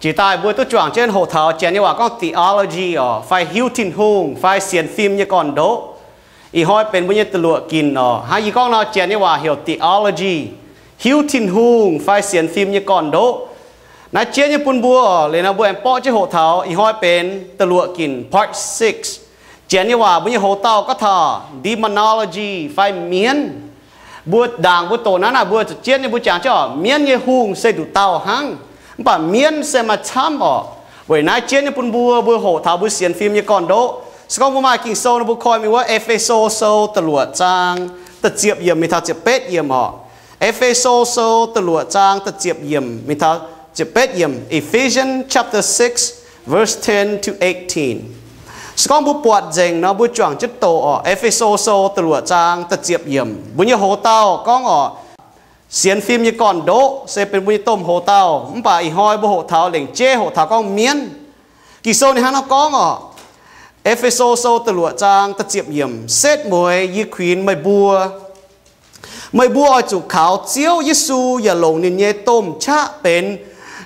Jiex daaih mbuo duqv juangc jienv hoqc taux Janx nyei waac gorngv theology oc, fai hiuv Tin-Hungh fai sienx fim nyei gorn-ndoqv. Ih hnoi benx mbuo nyei da'luoqc ginc oc. Hnangv yie gorngv nor, Janx nyei waac heuc theology, hiuv Tin-Hungh fai sienx fim nyei gorn-ndoqv. Naaiv jienv nyei bun mbuo oc, liuz nor mbuo aengx borqv jienv hoqc taux ih hnoi benx da'luoqc ginc, part six. Janx nyei waac mbuo nyei hoc-dauh gorngv taux demonology fai mienv. Mbuo ndaangc mbuo doqc naaiv naaic, mbuo zuqc jienv nyei mbuo jangx jienv oc, mienv nyei hungh se nduqc dauh hnangv, mv baac mienv se maaih camv oc. Weic naaiv jienv nyei bun mbuo, mbuo hoqc taux mbuo sienx fim nyei gorn-ndoqv. Se gorngv mbuo maaih Ging-Sou nor, mbuo koi mingh wuov E^fe^so Sou da'luoqc zaang da'ziepc yiemc mingh taux ziepc betv yiemc oc. E^fe^so Sou da'luoqc zaang da'ziepc yiemc mingh taux ziepc betv yiemc. Ephesians chapter six, verse ten to eighteen. Se gorngv mbuo buatc nzengc nor, mbuo juangc jienv doqc oc. E^fe^so Sou da'luoqc zaang da'ziepc yiemc, mbuo nyei hoc-dauh gorngv oc, sienx fim nyei gorn-ndoqv se benx mbuo nyei domh hoc-dauh. Mv baac ih hnoi mbuo hoqc taux lengc jeiv, hoqc taux gorngv mienv. Ging-Sou ninh hnangv naaiv gorngv oc, E^fe^so Sou da'luoqc zaang da'ziepc yiemc, Setv mueiz yie kuinx meih mbuo, meih mbuo oix zuqc kaux Ziouv Yesu yaac longc ninh nyei domh qaqv benx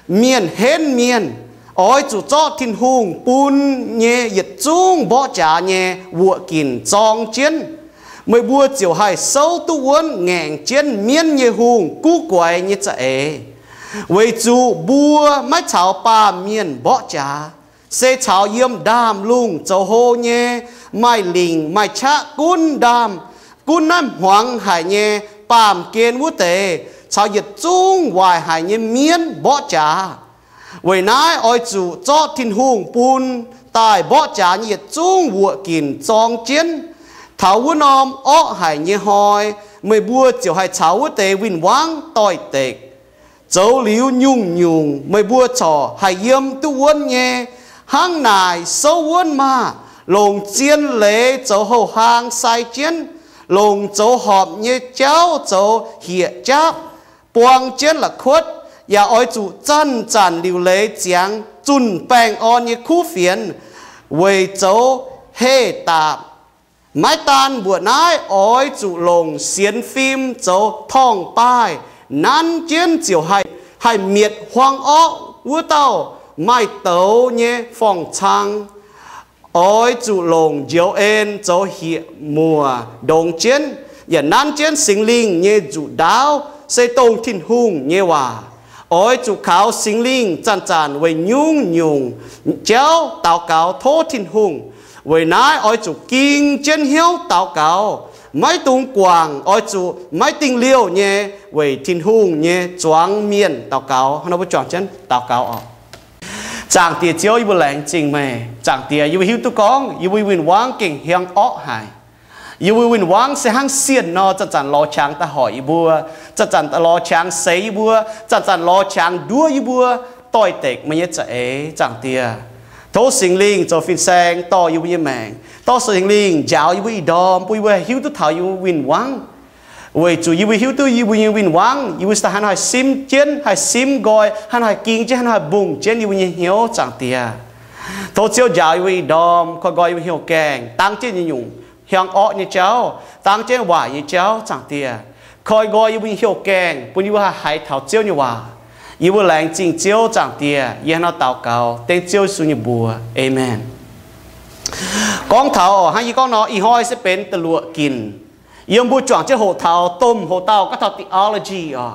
mienh henv mienh. Oix zuqc zorqv Tin-Hungh bun nyei yietc zungv mborqv jaax nyei wuoqc ginc zorng jienv. Meih mbuo ziouc haih souv duqv wuonv ngaengc jienv mienv nyei hungh guv guaix nyei za'eix, weic zuqc mbuo maiv caux baamh mienh mborqv jaax, se caux yiem ndaamv-lungh zoux hlo nyei, maaih lingc maaih qaqv gunv ndaamv, gunv naaiv hmuangx haic nyei, baamh gen wuov deix, caux yietc zungv waaic haic nyei mienv mborqv jaax. Weic naaiv oix zuqc zorqv Tin-Hungh bun daaih mborqv jaax nyei yietc zungv wuoqc ginc zorng jienv. Taux wuov norm orqv haic nyei hnoi, meih mbuo ziouc haih caux wuov deix win-wangv doix-dekc, zoux liuz nyungc-nyungc meih mbuo corc haih yiem duqv wuonv nyei. Hnangv naaic souv wuonv maah! Longc zien leiz zoux houh hlaang sai jienv, longc zoux horpc nyei jauv zoux hiec jaapv, buang jienv la'kuotv. Yaac oix zuqc zanc-zanc liuc leiz ziangx zunh baengh orn nyei kuv fienx weic zoux heh daapc. Maiv daan mbuoqc naaiv, oix zuqc longc sienx fim zoux torngv-baaih, nanv jienv ziouc haih, haih mietc huaang orqv wuov dauh maaih douz nyei forng-cang. Oix zuqc longc njoux en zoux hieh muoc ndongx jienv, yaac nanv jienv Singx Lingh nyei nzuqc ndaauv, se dongh Tin-Hungh nyei waac. Oix zuqc kaux Singx Lingh zanc-zanc weic nyungc-nyungc jauv daux gaux tov Tin-Hungh. Weic naaiv oix zuqc ging jienv hnyouv daux gaux, maiv dungx guangc, oix zuqc maiv dingh liouh nyei weic Tin-Hungh nyei zuangx mienh daux gaux. Hnangv nor mbuo juangc jienv daux gaux oc. Zaangc Diex Ziouv, yie mbuo laengz zingh meih. Zaangc Diex, yie mbuo hiuv duqv gorngv yie mbuo win-wangv gengh hiaang orqv haic. Yie mbuo win-wangv se hnangv sienh nor, zanc-zanc lorz qangx daaih hoic yie mbuo, zanc-zanc lorz qangx seix yie mbuo, zanc-zanc lorz qangx nduov yie mbuo doix-dekc meih nyei za'eix. Zaangc Diex, tov Singx Lingh zoux fin-saeng dorh yie mbuo nyei maengc, dorh Singx Lingh njaaux yie mbuo ih ndorm, bun yie mbuo haih hiuv duqv taux yie mbuo win-wangv. Weic zuqc yie mbuo hiuv duqv yie mbuo nyei win-wangv, yie mbuo hnangv haaix simv jienv, haaix simv nqoi, hnangv haaix ging jienv, hnangv haaix mbungh jienv yie mbuo nyei hnyouv. Zaangc Diex, tov Ziouv njaaux yie mbuo ih ndorm, koi nqoi yie mbuo hnyouv gaengh dangv jienv nyei nyungc hiaang orqv nyei jauv, dangv jienv waaic nyei jauv. Zaangc Diex, koi nqoi yie mbuo nyei hnyouv gaengh bun yie mbuo haih haiz taux Ziouv nyei waac. Yie mbuo laengz zingh Ziouv. Zaangc Diex, yie hnangv nor daux gaux dengv Ziouv Yesu nyei mbuox. Aamen. Gorngv taux oc, hnangv yie gorngv nor, ih hnoi se benx da'luoqc ginc yiem mbuo juangc jienv hoqc taux domh hoc-dauh gorngv taux theology oc,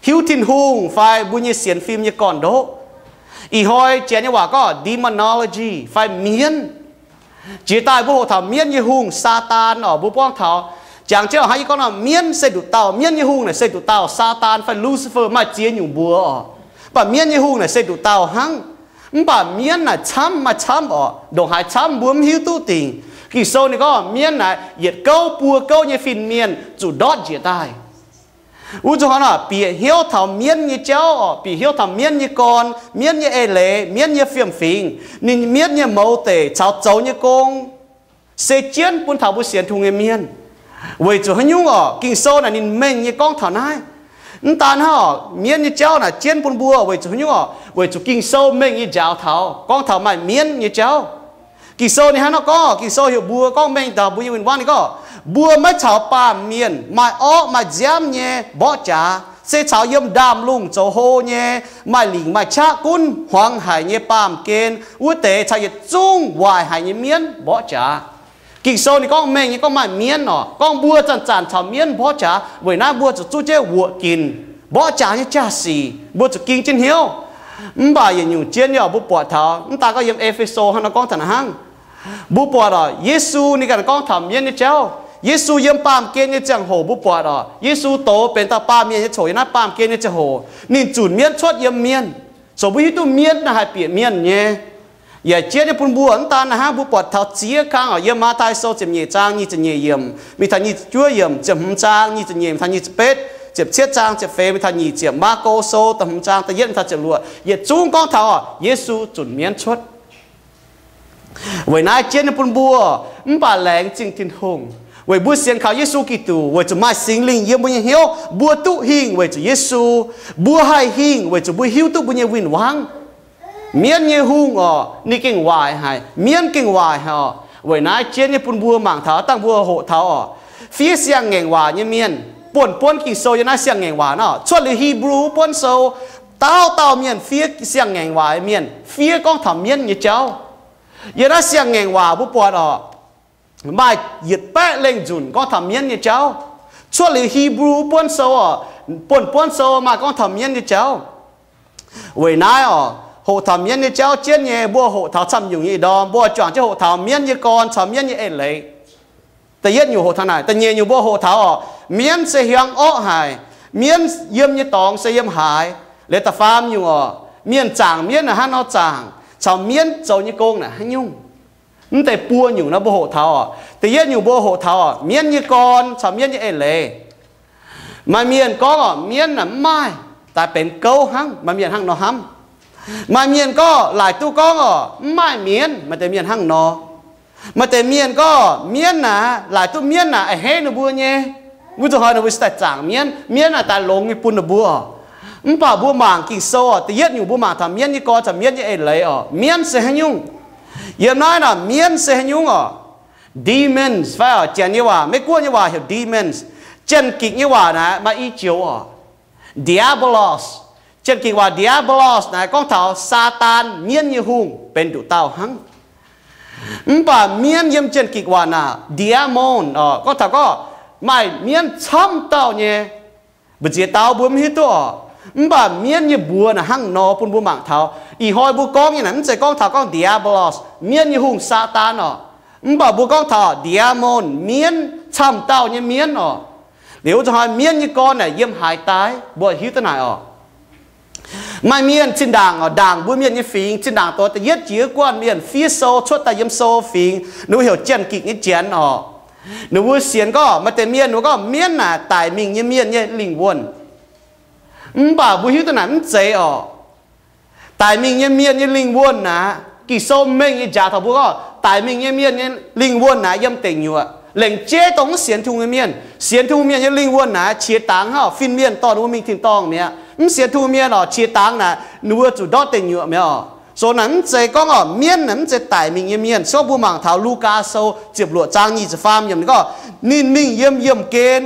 hiuv Tin-Hungh fai mbuo nyei sienx fim nyei gorn-ndoqv. Ih hnoi Janx nyei waac gorngv demonology fai mienv. Jiex daaih mbuo hoqc taux mienv nyei hungh, Saadaan oc, mbuo buangv taux, jangx jienv oc, hnangv yie gorngv nor, mienv se nduqc dauh, mienv nyei hungh naaic se nduqc dauh, Saadaan fai Lucifer maaih ziex nyungc mbuox oc. Mv baac mienv nyei hungh naaic se nduqc dauh hnangv. Mv baac mienv naaic camv, maaih camv oc, ndongc haaix camv mbuo mv hiuv duqv dingc. Ging-Sou ninh gorngv mienv naaic yietc gouv buo gouv nyei fin-mienh zuqc ndortv njiec daaih. Wuov zuqc hnangv naaic bieqc hnyouv taux mienv nyei jauv oc, bieqc hnyouv taux mienv nyei gorn, mienv nyei eix leiz, mienv nyei fiem-fingx, ninh mienv nyei mouz deic caux zoux nyei gong, se jienv bun taux mbuo sienx Tin-Hungh nyei mienh. Weic zuqc haaix nyungc oc? Ging-Sou naaic ninh mengh nyei gorngv taux naaiv. Mv daan hnangv oc, mienv nyei jauv naaic jienv bun mbuo. Weic zuqc haaix nyungc oc? Weic zuqc Ging-Sou mengh nyei njaaux taux, gorngv taux maaih mienv nyei jauv. Ging-Sou ninh hnangv nor gorngv, Ging-Sou heuc mbuo gorngv mengh taux mbuo nyei win-wangv, ninh gorngv, mbuo maiv caux baamh mienh maaih orqv maaih nziaamv nyei mborqv jaax, se caux yiem ndaamv-lungh zoux hlo nyei, maaih lingc maaih qaqv gunv hmuangx haic nyei baamh gen, wuov deix caux yietc zungv waaic haic nyei mienv mborqv jaax. Ging-Sou ninh gorngv mengh nyei gorngv maaih mienv orqc, gorngv mbuo zanc-zanc caux mienv mborqv jaax, weic naaiv mbuo zuqc zuqv jienv wuoqc ginc mborqv jaax nyei jaax-sic, mbuo zuqc ging jienv hnyouv. Mv baac yietc nyungc jienv nyei mbuo buatc taux, mv daaih gorngv yiem E^fe^so hnangv nor gorngv taux naaiv hnangv. Mbuo buatc orqc, Yesu ninh ganh gorngv taux mienv nyei jauv. Yesu yiem baamh gen nyei ziangh hoc mbuo buatc orqc, Yesu douz benx dauh baamh mienh nyei coc yiem naaiv baamh gen nyei ziangh hoc, ninh zunc mienv cuotv yiem mienh. So mbuo hiuv duqv mienv naaiv haih bieqc mienh nyei. Yaac jienv nyei bun mbuo mv daan naaiv hnangv, mbuo buatc taux ziex kang orqc, yiem Matv^tai Sou ziepc nyeic zaang nyic ziepc nyeic yiemc mingh taux nyic ziepc juov yiemc, ziepc hmz zaang nyic ziepc nyeic mingh taux nyic ziepc betv, ziepc cietv zaang ziepc feix mingh taux nyic ziepc, Maako Sou da'hmz zaang da'yietv mingh taux ziepc luoqc, yietc zungv gorngv taux orqc, Yesu zunc mienv cuotv. Weic naaiv jienv nyei bun mbuo mv baac laengz zingh Tin-Hungh, weic mbuo sienx kaux Yesu Giduc weic zuqc maaih Singx Lingh yiem mbuo nyei hnyouv, mbuo duqv hingh weic zuqc Yesu. Mbuo haih hingh weic zuqc mbuo hiuv duqv mbuo nyei win-wangv. Mienv nyei hungh orqc, ninh gengh waaic haic, mienv gengh waaic haic orqc. Weic naaiv jienv nyei bun mbuo mangc taux, dangh mbuo hoqc taux orqc, fiev siang-ngaengc waac nyei mienh, buonv buonv Ging-Sou yiem naaiv siang-ngaengc waac nor, cuotv liuz Hipv^lu buonv sou, dauh dauh mienh fiev siang-ngaengc waac nyei mienh, fiev gorngv taux mienv nyei jauv. Yiem naaiv siang-ngaengc waac mbuo buatc orqc, maaih yietc baeqv lengh nzunc gorngv taux mienv nyei jauv. Cuotv liuz Hipv^lu buonv sou orqc, buonv buonv sou maaih gorngv taux mienv nyei jauv. Weic naaiv orqc, hoqc taux mienv nyei jauv jienv nyei, mbuo hoqc taux camv-nyungc nyei ih ndorm, mbuo juangc jienv hoqc taux mienv nyei gorn caux mienv nyei eix leiz. Da'yietv nyungc hoqc taux naaic. Da'nyeic nyungc mbuo hoqc taux orqc, mienv se hiuang orqv haic. Mienv yiem nyei dorngx se yiem haaix. Liuz da'faam nyungc orqc, mienh zaangc mienv naaic hnangv nor zaangc, caux mienv zoux nyei gong naaic haaix nyungc. Mv deix buo nyungc nor mbuo hoqc taux orqc. Da'yietv nyungc mbuo hoqc taux orqc, mienv nyei gorn caux mienv nyei eix leiz. Maaih mienh gorngv orqc, mienv naaic mv maaih, daaih benx gouv hnangv. Maaih mienh hnangv nor hnamv. Maaih mienh gorngv, laaic duqv gorngv orqc, mv maaih mienv. Maaih deix mienh hnangv nor. Maaih deix mienh gorngv, mienv naaic, laaic duqv mienv naaic a'hneiv ninh mbuo nyei. Wuov zuqc hnoi ninh mbuo se daaih zaangc mienv, mienv naaic daaih longx nyei bun ninh mbuo orqc. Mv baac mbuo mangc Ging-Sou orqc, da'yietv nyungc mbuo mangc taux mienv nyei gorn caux mienv nyei eix leiz orqc, mienv se haaix nyungc. Yiem naaiv naaic mienv se haaix nyungc orqc, demons fai orqc, Janx nyei waac, Meiv Guoqv nyei waac heuc demons. Janx-gikc nyei waac naaic maaih i joux orqc, diabolos. Janx-gikc waac diabolos naaic gorngv taux Saadaan, mienv nyei hungh, benx nduqc dauh hnangv. Mv baac mienv yiem Janx-gikc waac naaic diamon orqc, gorngv taux gorngv maaih mienv camv dauh nyei. Mbu'ziex dauh mbuo mv hiuv duqv orqc. Mv baac mienv nyei mbuox naaic hnangv nor bun mbuo mangc taux. Ih hnoi mbuo gorngv nyei naaic mv zeiz gorngv taux gorngv diabolos, mienv nyei hungh Saadaan orqc. Mv baac mbuo gorngv taux diamon, mienv, camv dauh nyei mienv orqc. Liuz wuov zuqc hnoi mienv nyei gorn naaic yiem haaix daaih, mbuo hiuv duqv naaic orqc. Maaih mienh zinh ndaangc orqc, ndaangc mbuo mienh nyei fingx, zinh ndaangc doz da'yietv jiex guanh mienh fiev sou cuotv daaih yiem sou fingx, ninh mbuo heuc Janx-gikc nyei Janx orqc. Ninh mbuo sienx gorngv maaih deix mienh ninh mbuo gorngv mienv naaic daic mingh nyei mienh nyei lingh wuonh. Mv baac mbuo hiuv duqv naaic mv zeiz orqc. Daic mingh nyei mienh nyei lingh wuonh naaic, Ging-Sou mengh nyei njaaux taux mbuo gorngv daic mingh nyei mienh nyei lingh wuonh naaic yiem deic nyuoqc. Lengc jeiv dongh mv sienx Tin-Hungh nyei mienh, sienx Tin-Hungh mienh nyei lingh wuonh naaic qiex dangx hnangv fin-mienh dorh ninh mbuo mingh tin-dorngh mi'aqv. Mv sienx Tin-Hungh mienh orqc, qiex dangx naaic ninh mbuo zuqc ndortv deic nyuoqc mi'aqv orqc. So naaic mv zeiz gorngv orqc mienv naaic mv zeiz daic mingh nyei mienh. Se gorngv mbuo mangc taux Lugaa Sou ziepc luoqc zaang nyic ziepc faam yiemc ninh gorngv, ninh mingh yiem yiemh gen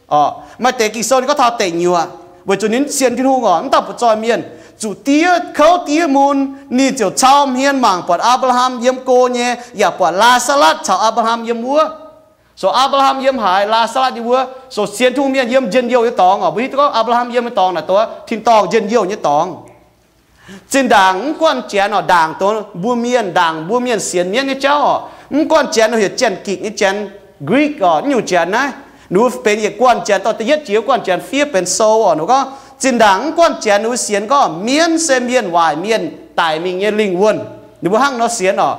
orqc. Maaih deix Ging-Sou ninh gorngv taux deic nyuoqc, weic zuqc ninh mv sienx Tin-Hungh orqc, mv dauh butv-zoih mienh, zuqc diev kouv diev mun, ninh ziouc cau hmien mangc buatc Apc^laa^ham yiem go nyei, yaac buatc Laa^saa^latv caux Apc^laa^ham yiem wuov. So Apc^laa^ham yiem haaix, Laa^saa^latv yiem wuov. So sienx Tin-Hungh mienh yiem njien-youh nyei dorngx orqc. Mbuo hiuv duqv gorngv Apc^laa^ham yiem nyei dorngx naaic dongh tin-dorngh njien-youh nyei dorngx. Zinh ndaangc mv guanh Janx orqc, ndaangc dongh mbuo mienh, ndaangc mbuo mienh sienx mienv nyei jauv orqc, mv guanh Janx heuc Janx-gikc nyei Janx, Greek orqc, nyungc Janx naaiv, ninh mbuo benx yietc guanh Janx, dorh da'yietv jiex guanh Janx fiev benx sou orqc. Ninh gorngv zinh ndaangc mv guanh Janx ninh mbuo sienx gorngv mienv se mienh waaic mienh daic mingh nyei lingh wuonh. Ninh mbuo hnangv nor sienx orqc.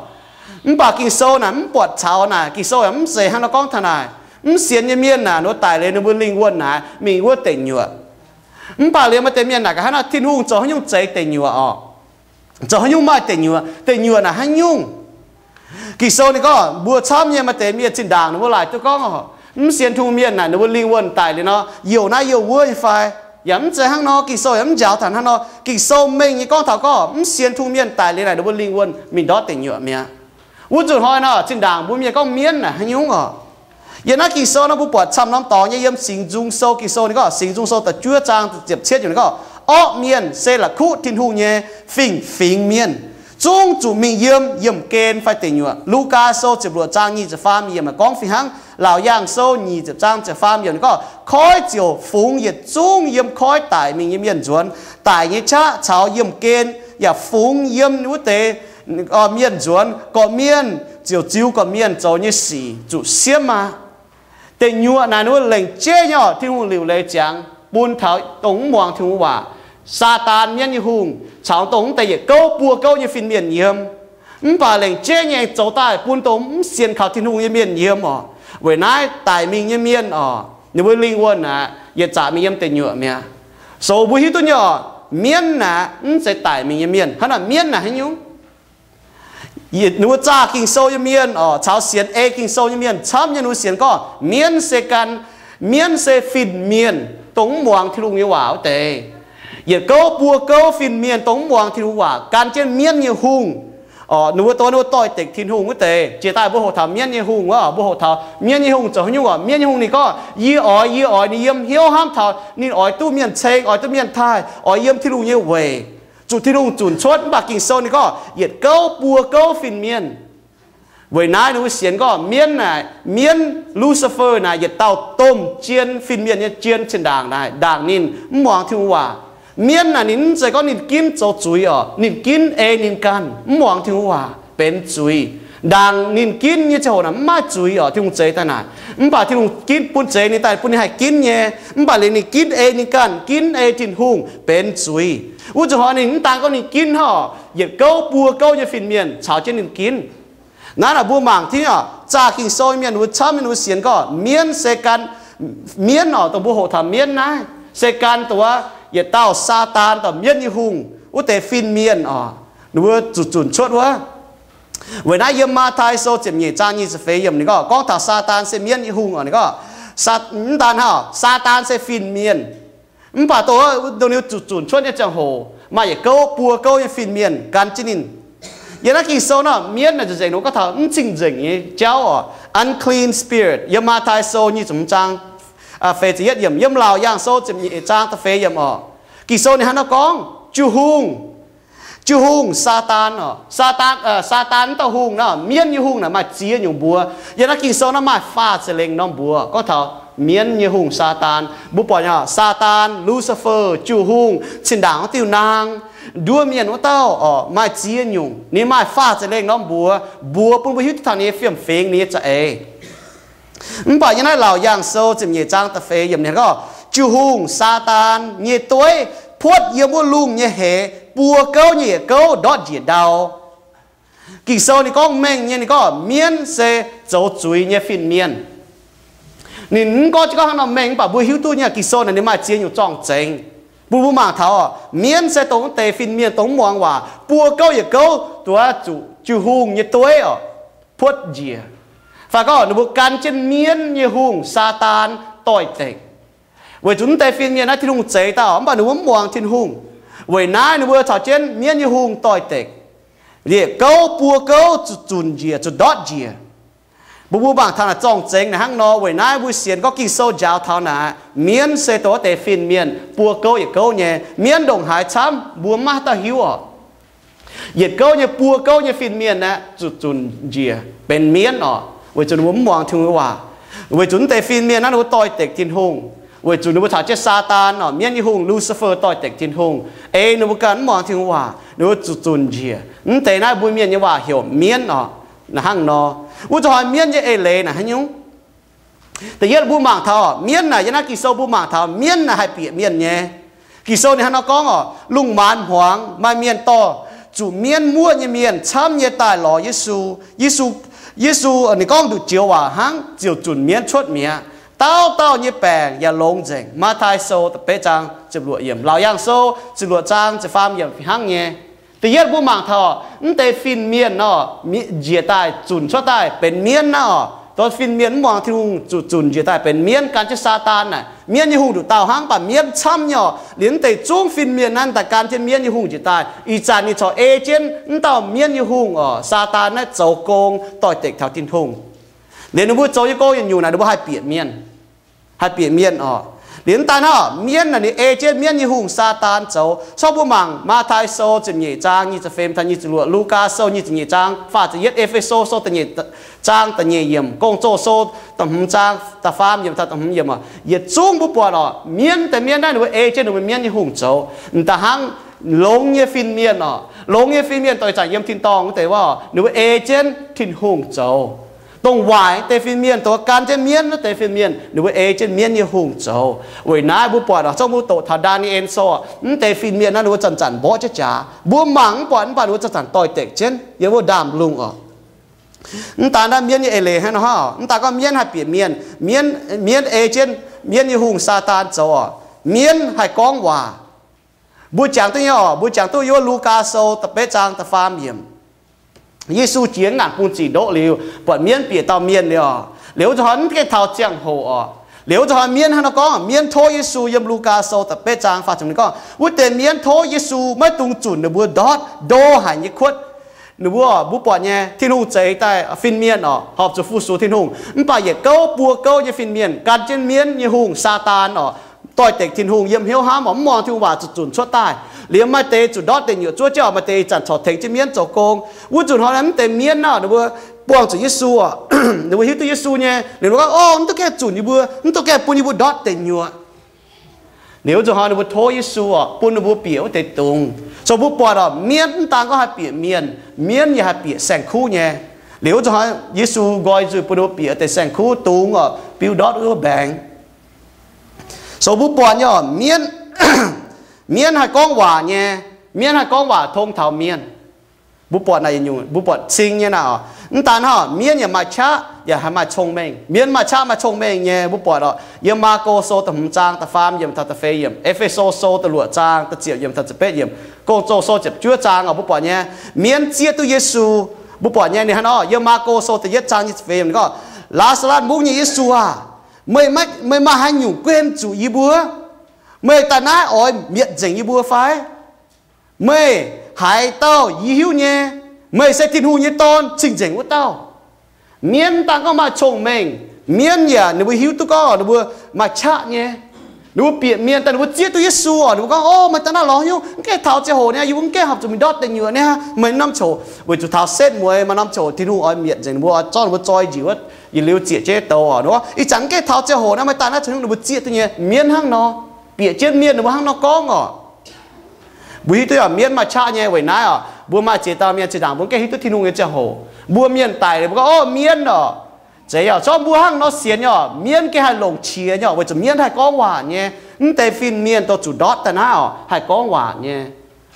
Mv baac Ging-Sou naaic mv buatc caux naaic, Ging-Sou yaac mv zeiz hnangv nor gorngv taux naaic. Mv sienx nyei mienh naaic ninh mbuo daic liuz ninh mbuo lingh wuonh naaic mingh wuov deic nyuoqc. Mv baac liuz maaih deix mienh naaic gaax hnangv nor, Tin-Hungh zoux haaix nyungc zeix deic nyuoqc orqc? Zoux haaix nyungc maaih deic nyuoqc? Deic nyuoqc naaic haaix nyungc? Ging-Sou ninh gorngv mbuo camv nyei maaih deix mienh zinh ndaangc ninh mbuo laaic duqv gorngv orqc, mv sienx Tin-Hungh mienh naaic ninh mbuo lingh wuonh daic liuz nor, youc naaiv youc wuov nyei fai? Yaac mv zeiz hnangv nor. Ging-Sou yaac mv njaaux taux hnangv nor. Ging-Sou mengh nyei gorngv taux gorngv mv sienx Tin-Hungh mienh daic liuz naaic ninh mbuo lingh wuonh mingh ndortv deic nyuoqc mi'aqv. Wuov nzunc hnoi nor zinh ndaangc mbuo mienh gorngv mienv naaic haaix nyungc orqc? Yiem naaiv Ging-Sou nor mbuo buatc camv norm dorngx nyei yiem Singx Nzung Sou Ging-Sou ninh gorngv, Singx Nzung Sou da'juov zaang ziepc cietv yiemc ninh gorngv, orqv mienh se la'kuqv Tin-Hungh nyei fingx-fingx mienh, zungv zuqc mingh yiem yiemh gen fai deic nyuoqc. Lugaa Sou ziepc luoqc zaang nyic ziepc faam yiemc gorngv fih hnangv. Laauc Yaangh Sou nyic ziepc zaang ziepc faam yiemc ninh gorngv, koiv ziouc fungx yietc zungv yiem koiv daic mingh nyei mienh nzuonx. Daic nyei qaqv caux yiemh gen yaac fungx yiem wuov deix mienh nzuonx. Gorqv-mienh ziouc ziux gorqv-mienh zoux nyei sic zuqc siemv aqv. Deic nyuoqc naaic ninh mbuo lengc jeiv nyei oc, Tin-Hungh liuc leiz ziangx bun taux dongh mv muangx Tin-Hungh waac, Saadaan, mienv nyei hungh, caux dongh mv deix yietc gouv buo gouv nyei fin-mienh yiem. Mv baac lengc jeiv nyei aengx zoux daaih bun dongh mv sienx kaux Tin-Hungh nyei mienh yiem oc. Weic naaiv daic mingh nyei mienh oc, ninh mbuo lingh wuonh aqv, yietc zaqc mingh yiem deic nyuoqc mi'aqv. So mbuo hiuv duqv nyei oc, mienv naaic mv zeiz daic mingh nyei mienh. Hnangv naaic mienv naaic haaix nyungc? Ninh mbuo zaah Ging-Sou nyei mienh oc, caux sienx ei Ging-Sou nyei mienh camv nyei, ninh mbuo sienx gorngv mienv se gan, mienv se fin-mienh dongh mv muangx Tin-Hungh nyei waac wuov deix. Yietc gouv buo gouv fin-mienh dongh mv muangx Tin-Hungh waac gan jienv mienv nyei hungh. Oc, ninh mbuo dongh ninh mbuo doix-dekc Tin-Hungh wuov deix. Jiex daaih mbuo hoqc taux mienv nyei hungh wuov, mbuo hoqc taux mienv nyei hungh zoux haaix nyungc oc? Mienv nyei hungh ninh gorngv, yie oix, yie oix ninh yiem hnyouv hnamv taux ninh oix duqv mienh ceng, oix duqv mienh taaih, oix yiem Tin-Hungh nyei weic, zuqc Tin-Hungh zunc cuotv. Mv baac Ging-Sou ninh gorngv yietc gouv buo gouv fin-mienh. Weic naaiv ninh mbuo sienx gorngv mienv naaic, mienv Lucifer naaic yietc dauh domh jien, fin-mienh nyei jien cin-ndaangc naaic, ndaangc ninh mv muangx Tin-Hungh waac. Mienv naaic ninh mv zeiz gorngv ninh ginv zoux zuiz oc, ninh ginv ei ninh ganh mv muangx Tin-Hungh waac benx zuiz. Ndaangc ninh ginv nyei ziangh hoc naaic mv maaih zuiz oc, Tin-Hungh zeix daaih naaic. Mv baac Tin-Hungh ginv bun zeix ninh daaih bun ninh haih ginv nyei. Mv baac liuz ninh ginv ei ninh ganh, ginv ei Tin-Hungh benx zuiz. Wuov zuqc hnoi ninh mv daan gorngv ninh ginv hnangv oc, yietc gouv buo gouv nyei fin-mienh caux jienv ninh ginv. Naaiv naaic mbuo mangc tingv oc, zaah Ging-Sou nyei mienh mbuo camv nyei mbuo sienx gorngv mienv se gan, mienv oc, dongh mbuo hoqc taux mienv naaiv se gan dongh wuov yietc dauh Saadaan, dauh mienv nyei hungh wuov deix fin-mienh oc, ninh mbuo zuqc zunc cuotv wuov. Weic naaiv yiem Matv^tai Sou ziepc nyeic zaang nyic ziepc feix yiemc ninh gorngv, gorngv taux Saadaan se mienv nyei hungh oc, ninh gorngv, mv daan hnangv, Saadaan se fin-mienh. Mv baac dongh, dongh ninh zuqc zunc cuotv nyei ziangh hoc maaih yietc gouv buo gouv nyei fin-mienh gan jienv ninh. Yiem naaiv Ging-Sou nor mienv naaic nzengc, ninh gorngv taux mv cing-nzengc nyei jauv oc, unclean spirit. Yiem Matv^tai Sou nyic ziepc hmz zaang feix ziepc yietv yiemc, yiem Laauc Yaangh Sou ziepc nyeic zaang da'feix yiemc oc, Ging-Sou ninh hnangv naaiv gorngv, jiu-hungh, jiu-hungh Saadaan oc. Saadaan, Saadaan wuov dauh hungh nor, mienv nyei hungh naaic maaih ziex nyungc mbuox. Yiem naaiv Ging-Sou nor maaih faah ziepc lengh norm mbuox gorngv taux mienv nyei hungh Saadaan. Mbuo buatc nyei oc, Saadaan, Lucifer, jiu-hungh, cin-ndaangc wuov diuh naang, nduov mienh wuov dauh oc, maaih ziex nyungc. Ninh maaih faah ziepc lengh norm mbuox, mbuox bun mbuo hiuv duqv taux ninh nyei fiem-fingx, ninh nyei za'eix. Mv baac yiem naaiv Laauc Yaangh Sou ziepc nyeic zaang da'feix yiemc ninh gorngv, jiu-hungh Saadaan nyei dueiv puotv yiem wuov lungh nyei heix buo gouv nyei yietc gouv ndortv njiec ndau. Ging-Sou ninh gorngv mengh nyei, ninh gorngv mienv se zoux zuiz nyei fin-mienh. Ninh mv gorngv jienv gorngv hnangv nor mengh, mv baac mbuo hiuv duqv nyei, Ging-Sou naaic ninh maaih ziex nyungc zorng-zengx bun mbuo mangc taux oc. Mienv se dongh wuov deix fin-mienh dongh mv muangx waac, buo gouv yietc gouv duqv zuqc jiu-hungh nyei dueiv oc, puotv njiec. Fai gorngv ninh mbuo gan jienv mienv nyei hungh Saadaan doix-dekc. Weic zuqc wuov deix fin-mienh naaiv Tin-Hungh zeix daaih oc, mv baac ninh mbuo mv muangx Tin-Hungh. Weic naaiv ninh mbuo caux jienv mienv nyei hungh doix-dekc. Yietc gouv buo gouv zuqc zunc njiec, zuqc ndortv njiec. Mbuo mbuo mangc taux naaic zorng-zengx naaic hnangv nor. Weic naaiv mbuo sienx gorngv Ging-Sou njaaux taux naaic mienv se dongh wuov deix fin-mienh buo gouv yietc gouv nyei. Mienv ndongc haaix camv mbuo mv maaih dauh hiuv oc. Yietc gouv nyei buo gouv nyei fin-mienh aeqv, zuqc zunc njiec benx mienv oc, weic zuqc ninh mbuo mv muangx Tin-Hungh nyei waac. Weic zuqc wuov deix fin-mienh naaiv ninh mbuo doix-dekc Tin-Hungh, weic zuqc ninh mbuo caux jienv Saadaan oc, mienv nyei hungh Lucifer doix-dekc Tin-Hungh, ei ninh mbuo ganh mv muangx Tin-Hungh waac, ninh mbuo zuqc zunc njiec. Mv deix naaiv mbuo mienh nyei waac heuc mienv oc. Naaic hnangv nor, wuov zuqc hnoi mienv nyei eix leiz naaic haaix nyungc? Da'yietv mbuo mangc taux mienv naaic, yiem naaiv Ging-Sou mbuo mangc taux mienv naaic haih bieqc mienh nyei. Ging-Sou ninh hnangv nor gorngv oc, lungh maanz hmuangx maaih mienh dorh zuqc mienv muoqv nyei mienh camv nyei daaih lorz Yesu. Yesu, Yesu ninh gorngv nduqc joux waac hnangv ziouc zunc mienv cuotv mi'aqv. Dauh dauh nyei baengc yaac longx nzengc. Matv^tai Sou da'betv zaang ziepc luoqc yiemc, Laauc Yaangh Sou ziepc luoqc zaang ziepc faam yiemc fih hnangv nyei. Da'yietv mbuo mangc taux mv deix fin-mienh nor, njiec daaih zunc cuotv daaih benx mienv naaiv oc. Dongh fin-mienh mv muangx Tin-Hungh zuqc zunc njiec daaih benx mienv gan jienv Saadaan naaic. Mienv nyei hungh nduqc dauh hnangv, mv baac mienv camv nyei oc. Liuz mv deix zungv fin-mienh naaiv daaih gan jienv mienv nyei hungh njiec daaih. Ih zanc ninh corc ei jienv mv dauh mienv nyei hungh oc, Saadaan naaiv zoux gong doix-dekc taux Tin-Hungh. Liuz ninh mbuo zoux nyei gong yietc nyungc naaic ninh mbuo haih bieqc mienh, haih bieqc mienh oc. Liuz mv daaih hnangv, mienv naaic ninh ei jienv mienv nyei hungh, Saadaan, zoux. Corc mbuo mangc Matv^tai Sou ziepc nyeic zaang nyic ziepc feix taux nyic ziepc luoqc, Lugaa Sou nyic ziepc nyeic zaang faah ziepc yietv, E^fe^so Sou da'nyeic zaang da'nyeic yiemc, Gong-Zoh Sou da'hmz zaang da'faam yiemc taux da'hmz yiemc oc. Yietc zungv mbuo buatc oc, mienv deix mienv naaiv ninh mbuo ei jienv ninh mbuo mienv nyei hungh zoux. M'daaih hnangv longx nyei fin-mienh oc, longx nyei fin-mienh doix zanc yiem tin-dorngh wuov deix wuov, ninh mbuo ei jienv Tin-Hungh zoux. Dongh waaic deix fin-mienh, dongh gan jienv mienv wuov deix fin-mienh, ninh mbuo ei jienv mienv nyei hungh zoux. Weic naaiv mbuo buatc oc, zorqv mbuo doqc taux Ndaa^ni^en Sou, mv deix fin-mienh naaiv ninh mbuo zanc-zanc mborqv jienv jaax. Mbuo mangc mv buatc, mv baac ninh mbuo zanc-zanc doix-dekc jienv yiem wuov ndaamv-lungh oc. Mv daan naaiv mienv nyei eix leiz hnangv nor, mv daan gorngv mienv haih bieqc mienh, mienv, mienv ei jienv mienv nyei hungh, Saadaan, zoux oc. Mienv haih gorngv waac. Mbuo jangx duqv nyei oc, mbuo jangx duqv yiem wuov Lugaa Sou da'betv zaang da'faam yiemc. Yesu jiex ngaanc bung zic ndoqv liuz, buatc mienv bieqc dauh mienh liuz oc, liuz wuov zanc hnoi mv gaengh taux ziangh hoc oc, liuz wuov zanc hnoi mienv hnangv nor gorngv, mienv tov Yesu yiem Lugaa Sou da'betv zaang faah ziepc ninh gorngv, wuov deix mienv tov Yesu maiv dungx zunc ninh mbuo ndortv, ndo haic nyei kuotv. Ninh mbuo, mbuo buatc nyei, Tin-Hungh zeix daaih fin-mienh oc, horpc zuqc fu-sux Tin-Hungh, mv baac yietc gouv buo gouv nyei fin-mienh gan jienv mienv nyei hungh, Saadaan oc, doix-dekc Tin-Hungh, yiem hnyouv hnamv oc, mv muangx Tin-Hungh waac, zuqc zunc cuotv daaih. Liuz maaih deix zuqc ndortv deic nyuoqc zuov jienv oc, maaih deix zanc corc tengx jienv mienv zoux gong. Wuov zanc hnoi naaiv mv deix mienv naaic ninh mbuo buangh zuqc Yesu oc, ninh mbuo hiuv duqv Yesu nyei, ninh mbuo gorngv, O, mv duqv gaengh zunc yie mbuo, mv duqv gaengh bun yie mbuo ndortv deic nyuoqc. Liuz wuov zanc hnoi ninh mbuo tov Yesu oc, bun ninh mbuo bieqc wuov deix dungz. So mbuo buatc oc, mienv mv daan gorngv haih bieqc mienh, mienv yaac haih bieqc saeng-kuv nyei. Liuz wuov zanc hnoi Yesu nqoi nzuih bun ninh mbuo bieqc wuov deix saeng-kuv dungz oc, biu ndortv wuov mbaengx. So mbuo buatc nyei oc, mienv, mienv haih gorngv waac nyei, mienv haih gorngv waac tong taux mienh. Mbuo buatc naaic, mbuo buatc cing nyei naaic oc. Mv daan hnangv, mienv yaac maaih qaqv yaac haih maaih cong-mengh. Mienv maaih qaqv maaih cong-mengh nyei. Mbuo buatc oc, yiem Maako Sou da'hmz zaang da'faam yiemc taux da'feix yiemc, E^fe^so Sou da'luoqc zaang da'ziepc yiemc taux ziepc betv yiemc, Gong-Zoh Sou ziepc juov zaang oc, mbuo buatc nyei, mienv zieqv duqv Yesu. Mbuo buatc nyei ninh hnangv nor, yiem Maako Sou da'yietv zaang nyic ziepc feix yiemc ninh gorngv, Laa^saa^latv Mungv nyei Yesu aah! Meih, meih maaih haaix nyungc guen zuqc yie mbuo? Meih daaih naaiv oix mietc nzengc yie mbuo fai? Meih haiz dauh yie hiuv nyei. Meih se Tin-Hungh nyei Dorn, Cing-Nzengc wuov dauh. Mienv daan gorngv maaih cong-mengh. Mienv yaac ninh mbuo hiuv duqv gorngv ninh mbuo maaih qaqv nyei. Ninh mbuo bieqc mienh daaih ninh mbuo zieqv duqv Yesu oc, ninh mbuo gorngv, O, meih daaih naaiv lorz nyungc, mv gaengh taux ziangh hoc niaa, yie mbuo mv gaengh horpc zuqc mingh ndortv deic nyuoqc niaa, meih norm coc, weic zuqc taux setv mueiz maaih norm coc Tin-Hungh oix mietc nzengc ninh mbuo, oix zorqv ninh mbuo zoi njiec wuov, yietc liuz ziec jienv douz oc. Ninh mbuo, Ih zanc mv gaengh taux ziangh hoc naaiv, meih daaih naaiv caux ninh mbuo zieqv duqv nyei. Mienv hnangv nor, bieqc jienv mienh ninh mbuo hnangv nor gorngv oc. Mbuo hiuv duqv oc, mienv maaih qaqv nyei. Weic naaiv oc, mbuo maaih ziex dauh mienh zinh ndaangc mbuo mv gaengh hiuv duqv Tin-Hungh nyei ziangh hoc, mbuo mienh daic liuz mbuo gorngv, O, mienv oc, zeiz oc, zorqv mbuo hnangv nor sienx nyei oc. Mienv gengh haih longc qiex nyei oc, weic zuqc mienv haih gorngv waac nyei. Mv deix fin-mienh dongh zuqc ndortv daaih naaiv oc, haih gorngv waac nyei,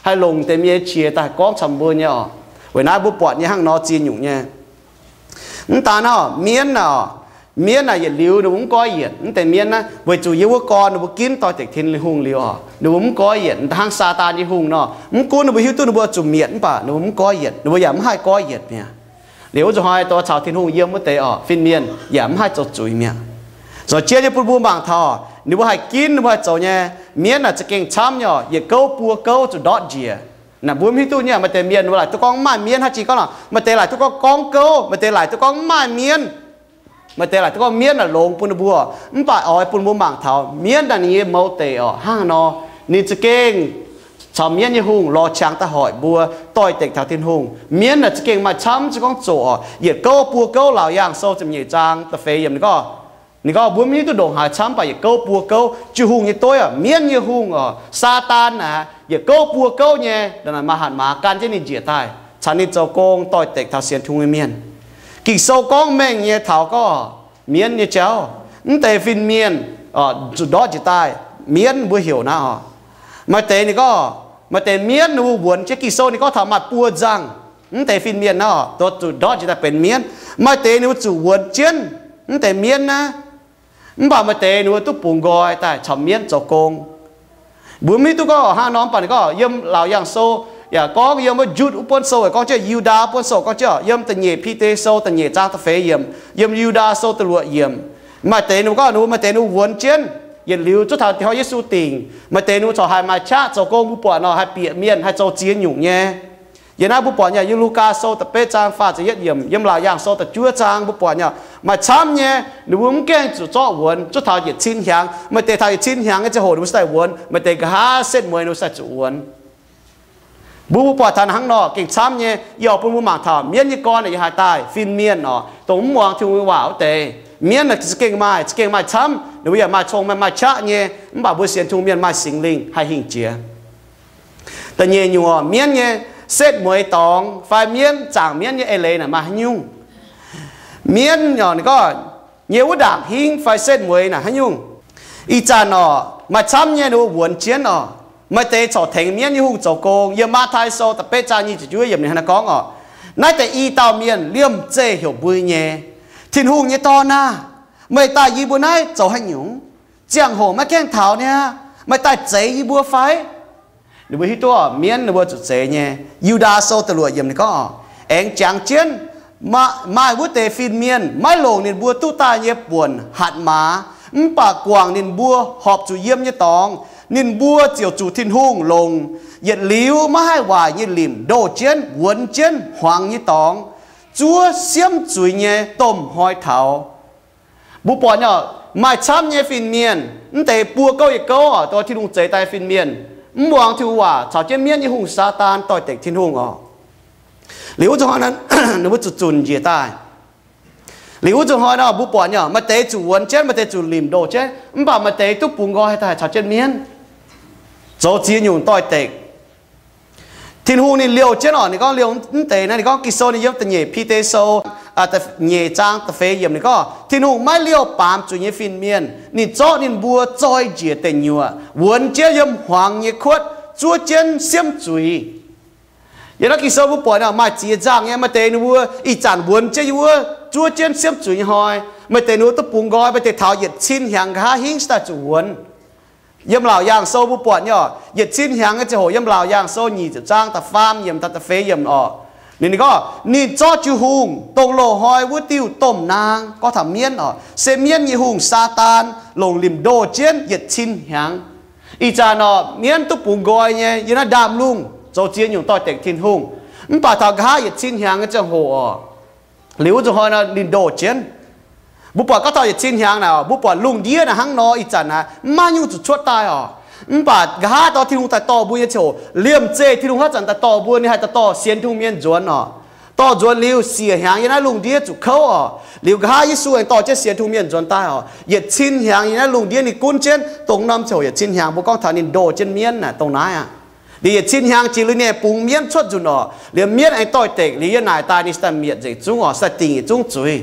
haih longc deix mienh nyei qiex daaih haih gorngv caux mbuo nyei oc. Weic naaiv mbuo buatc nyei hnangv nor ziex nyungc nyei. Mv daan naaiv oc, mienv naaic oc, mienv naaic yietc liuz ninh mbuo mv goiv yietc. Mv deix mienv naaiv weic zuqc yiem wuov gorn ninh mbuo ginv doix-dekc Tin-Hungh liuz oc, ninh mbuo mv goiv yietc. Hnangv Saadaan nyei hungh nor, mv gunv ninh mbuo hiuv duqv ninh mbuo zuqc mietc mv baac ninh mbuo mv goiv yietc, ninh mbuo yaac mv haih goiv yietc mi'aqv. Liuz wuov zanc hnoi dongh caux Tin-Hungh yiem wuov deix oc, fin-mienh yaac mv haih zoux zuiz mi'aqv. Zoux jienv nyei bun mbuo mangc taux ninh mbuo haih ginv, ninh mbuo haih zoux nyei. Mienv naaic za'gengh camv nyei oc, yietc gouv buo gouv zuqc ndortv njiec. Naaic mbuo mv hiuv duqv nyei, maaih deix mienh ninh mbuo laaic duqv gorngv mv maaih mienv, hnangv jiex gorngv nor, maaih deix laaic duqv gorngv gorngv gouv, maaih deix laaic duqv gorngv mv maaih mienv. Maaih deix laaic duqv gorngv mienv naaic longx bun ninh mbuo, mv baac oix bun mbuo mangc taux mienv naaic ninh nyei mouz deic oc hnangv nor, ninh za'gengh caux mienv nyei hungh lorz qangx daaih hoic mbuo doix-dekc taux Tin-Hungh. Mienv naaic za'gengh maaih camv, se gorngv zoqc oc, yietc gouv buo gouv, Laauc Yaangh Sou ziepc nyeic zaang da'feix yiemc ninh gorngv, ninh gorngv mbuo mv hiuv duqv ndongc haaix camv, mv baac yietc gouv buo gouv, jiu-hungh nyei dueiv oc, mienv nyei hungh oc, Saadaan naaic yietc gouv buo gouv nyei, maaih hatc maaz gan jienv ninh njiec daaih caux ninh zoux gong doix-dekc taux sienx Tin-Hungh nyei mienh. Ging-Sou gorngv mengh nyei taux gorngv mienv nyei jauv, mv deix fin-mienh zuqc ndortv njiec daaih, mienv mbuo heuc naaiv oc. Maaih deix ninh gorngv, maaih deix mienv ninh mbuo wuonx jienv, Ging-Sou ninh gorngv taux maaih buo nzangh, mv deix fin-mienh naaiv oc, dongh zuqc ndortv njiec daaih benx mienv. Maaih deix ninh mbuo zuqc wuonx jienv mv deix mienv naaiv, mv baac maaih deix ninh mbuo duqv bungx nqoi daaih caux mienv zoux gong. Mbuo mv hiuv duqv gorngv hnangv nor, mv baac ninh gorngv yiem Laauc Yaangh Sou yaac gorngv yiem wuov Njutv wuov buonv sou yaac gorngv jienv, Yu^ndaa buonv sou gorngv jienv, yiem da'nyeic Bide Sou da'nyeic zaang da'feix yiemc, yiem Yu^ndaa Sou da'luoqc yiemc. Maaih deix ninh mbuo gorngv ninh mbuo, maaih deix ninh mbuo wuonx jienv yietc liuz zuov taux dingc hnoi Yesu dingc. Maaih deix ninh mbuo corc haih maaih qaqv zoux gong, mbuo buatc nor haih bieqc mienh, haih zoux ziex nyungc nyei. Yiem naaiv mbuo buatc nyei, yiem Lugaa Sou da'betv zaang faah ziepc yietv yiemc, yiem Laauc Yaangh Sou da'juov zaang mbuo buatc nyei, maaih camv nyei ninh mbuo mv gaengh zuqc zorqv wuonx, zuov taux yietc cin hnyangx. Maaih deix taux yietc cin hnyangx nyei ziangh hoc ninh mbuo se daaih wuonx, maaih deix nqa'haav setv mueiz ninh mbuo se daaih zuqc wuonx. Mbuo, mbuo buatc taux hnangv nor gengh camv nyei. Yie oix bun mbuo mangc taux mienv nyei gorn yaac haiz daaih fin-mienh oc, dongh mv muangx Tin-Hungh nyei waac wuov deix. Mienv naaic za'gengh maaih, za'gengh maaih camv, ninh mbuo yaac maaih cong-mengh maaih qaqv nyei, mv baac mbuo sienx Tin-Hungh mienh maaih Singx Lingh haih hingh jiex. Da'nyeic nyungc, mienv nyei setv mueiz dorngx fai mienv, zaangc mienv nyei eix leiz naaic maaih haaix nyungc? Mienv nyei, ninh gorngv, nyei wuov ndaangc hingv fai setv mueiz naaic haaix nyungc? Ih zanc oc, maaih camv nyei ninh mbuo wuonx jienv oc. Maaih deix corc tengx mienv nyei hungh zoux gong. Yiem Matv^tai Sou da'betv zaang nyic ziepc juov yiemc ninh hnangv naaiv gorngv oc, naaiv deix i dauh mienh liemh zeih heuc mbui nyei, Tin-Hungh nyei Dorn aah! Meih daaih yie mbuo naaiv zoux haaix nyungc? Ziangh hoc maiv gaengh taux niaa? Meih daaih zeix yie mbuo fai? Ninh mbuo hiuv duqv mienv ninh mbuo zuqc zeix nyei. Yu^ndaa Sou da'luoqc yiemc ninh gorngv, aengx jangx jienv, maaih wuov deix fin-mienh maiv longc ninh mbuo duqv daaih nyei buonc hatc maaz, mv baac guangc ninh mbuo horpc zuqc yiem nyei dorngx, ninh mbuo ziouc zuqc Tin-Hungh longc. Yietc liuz maiv haih waaic nyei limc ndoh jienv wuonx jienv hmuangx nyei dorngx, zuov siemv zuiz nyei domh hnoi taux. Mbuo buatc nyei, maaih camv nyei fin-mienh, mv deix buo gouv yietc gouv oc, dongh Tin-Hungh zeix daaih fin-mienh, mv muangx Tin-Hungh waac, caux jienv mienv nyei hungh, Saadaan, doix-dekc Tin-Hungh oc. Liuz wuov zuqc hnoi nor, ninh mbuo zuqc zunc njiec daaih. Liuz wuov zuqc hnoi nor, mbuo buatc nyei, maaih deix zuqc wuonx jienv, maaih deix zuqc limc ndoh jienv, mv baac maaih deix duqv bungx nqoi haih daaih caux jienv mienv zoux ziex nyungc doix-dekc. Tin-Hungh ninh liouh jienv oc, ninh gorngv liouh mv deix naaiv, ninh gorngv Ging-Sou ninh yiem da'nyeic Bide Sou nyeic zaang da'feix yiemc ninh gorngv, Tin-Hungh maiv liouh baamz zuiz nyei fin-mienh. Ninh zorqv ninh mbuo zoi njiec deic nyuoqc, wuonx jienv yiem hmuangx nyei kuotv, zuov jienv siemv zuiz. Yiem naaiv Ging-Sou mbuo buatc maaih ziex nzangh nyei, maaih deix ninh mbuo ih zanc wuonx jienv yiem wuov zuov jienv siemv zuiz nyei hnoi, maaih deix ninh mbuo duqv bungx nqoi, maaih deix taux yietc cin hnyangx nqa'haav hingv se daaih zuqc wuonx. Yiem Laauc Yaangh Sou mbuo buatc nyei oc, yietc cin hnyangx nyei ziangh hoc, yiem Laauc Yaangh Sou nyic ziepc zaang da'faam yiemc taux da'feix yiemc oc, ninh, ninh gorngv ninh zorqv jiu hungh, dongh loz-hnoi wuov diuh domh naang, gorngv taux mienv oc, se mienv nyei hungh, Saadaan, longc limc ndoh jienv yietc cin hnyangx. Ih zanc oc, mienv duqv bungx nqoi nyei yiem naaiv ndaamv-lungh zoux ziex nyungc doix-dekc Tin-Hungh. Mv baac taux nqa'haav yietc cin hnyangx nyei ziangh hoc oc, liuz wuov zuqc hnoi nor ninh ndoh jienv. Mbuo buatc gorngv taux yietc cin hnyangx naaic oc, mbuo buatc lungh ndiev naaic hnangv nor, ih zanc naaic mv maaih nyungc zuqc cuotv daaih oc. Mv baac nqa'haav dorh Tin-Hungh daaih dorh mbuo nyei ziangh hoc, liemh zeih Tin-Hungh haaix zanc daaih dorh mbuo, ninh haih daaih dorh sienx Tin-Hungh mienh nzuonx oc. Dorh nzuonx liuz, siec hnyangx yiem naaiv lungh ndiev zuqc kouv oc. Liuz nqa'haav Yesu aengx dorh jienv sienx Tin-Hungh mienh nzuonx daaih oc. Yietc cin hnyangx yiem naaiv lungh ndiev ninh gunv jienv, dongh norm ziangh hoc yietc cin hnyangx mbuo gorngv taux ninh ndoh jienv mienv naaic dongh naaiv aqv. Liuz yietc cin hnyangx jiex liuz ninh aengx bungx mienv cuotv nzunc oc. Liuz mienv aengx doix-dekc, liuz yiem naaic daaih ninh se daaih mietc nzengc zungv oc, se daaih dingc yietc zungv zuiz.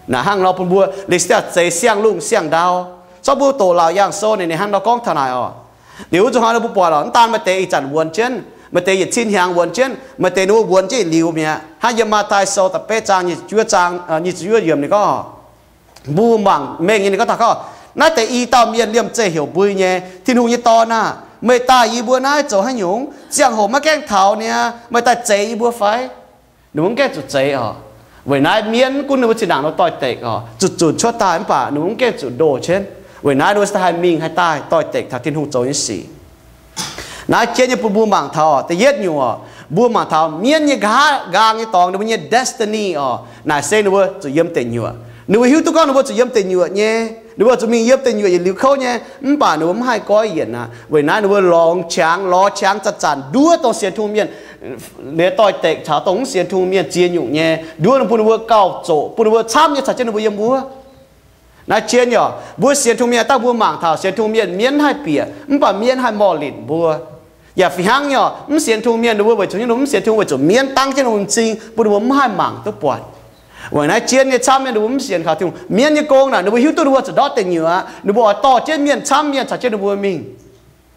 Naaic hnangv nor bun mbuo liuz se daaih zeix siang-lungh siang-ndau. Zorqv mbuo doqc Laauc Yaangh Sou naaic, ninh hnangv nor gorngv taux naaic oc. Liuz wuov zuqc hnoi nor mbuo buatc oc, mv daan maaih deix ih zanc wuonx jienv, maaih deix yietc cin hnyangx wuonx jienv, maaih deix ninh mbuo wuonx jienv liuz mi'aqv. Hnangv yiem Matv^tai Sou da'betv zaang nyic ziepc juov zaang, nyic ziepc juov yiemc ninh gorngv, mbuo mangc mengh nyei ninh gorngv taux gorngv, naaiv deix i dauh mienh liemh zeih heuc mbui nyei, Tin-Hungh nyei Dorn aah! Meih daaih yie mbuo naaiv zoux haaix nyungc? Ziangh hoc maiv gaengh taux niaa, meih daaih zeix yie mbuo fai? Ninh mbuo mv gaengh zuqc zeix oc. Weic naaiv mienv mv gunv ninh mbuo zinh ndaangc nor doix-dekc oc, zuqc zunc cuotv daaih mv baac ninh mbuo mv gaengh zuqc ndoh jienv. Weic naaiv ninh mbuo se daaih haih mingh haih daaih doix-dekc taux Tin-Hungh zoux nyei sic. Naaiv jienv nyei bun mbuo mangc taux oc, da'yietv nyungc oc, mbuo mangc taux mienv nyei nqa'haav nqaang nyei dorngx, ninh mbuo nyei destiny oc, naaic se ninh mbuo zuqc yiem deic nyuoqc. Ninh mbuo hiuv duqv gorngv ninh mbuo zuqc yiem deic nyuoqc nyei, ninh mbuo zuqc mingh yiem deic nyuoqc yietc liuz kouv nyei, mv baac ninh mbuo mv haih goiv yienc aqv. Weic naaiv ninh mbuo lorngx qangx lorz qangx zanc-zanc nduov dongh sienx Tin-Hungh mienh liuz doix-dekc caux dongh mv sienx Tin-Hungh mienh ziex nyungc nyei, nduov ninh bun ninh mbuo gauh zoqc, bun ninh mbuo camv nyei caux jienv ninh mbuo yiem wuov. Naaiv jienv nyei oc, mbuo sienx Tin-Hungh mienh dangh mbuo mangc taux sienx Tin-Hungh mienh, mienv mv haih bieqc, mv baac mienv haih morh linc mbuo. Yaac fih hnangv nyei oc, mv sienx Tin-Hungh mienh ninh mbuo weic zuqc nyungc, ninh mbuo mv sienx Tin-Hungh weic zuqc mienv dangv jienv ninh mbuo m'zing, bun ninh mbuo mv haih mangc duqv buatc. Weic naaiv jienv nyei camv mienh ninh mbuo mv sienx kaux Tin-Hungh, mienv nyei gong naaic ninh mbuo hiuv duqv ninh mbuo zuqc ndortv deic nyuoqc aqv, ninh mbuo oix dorh jienv mienh camv mienh caux jienv ninh mbuo mingh.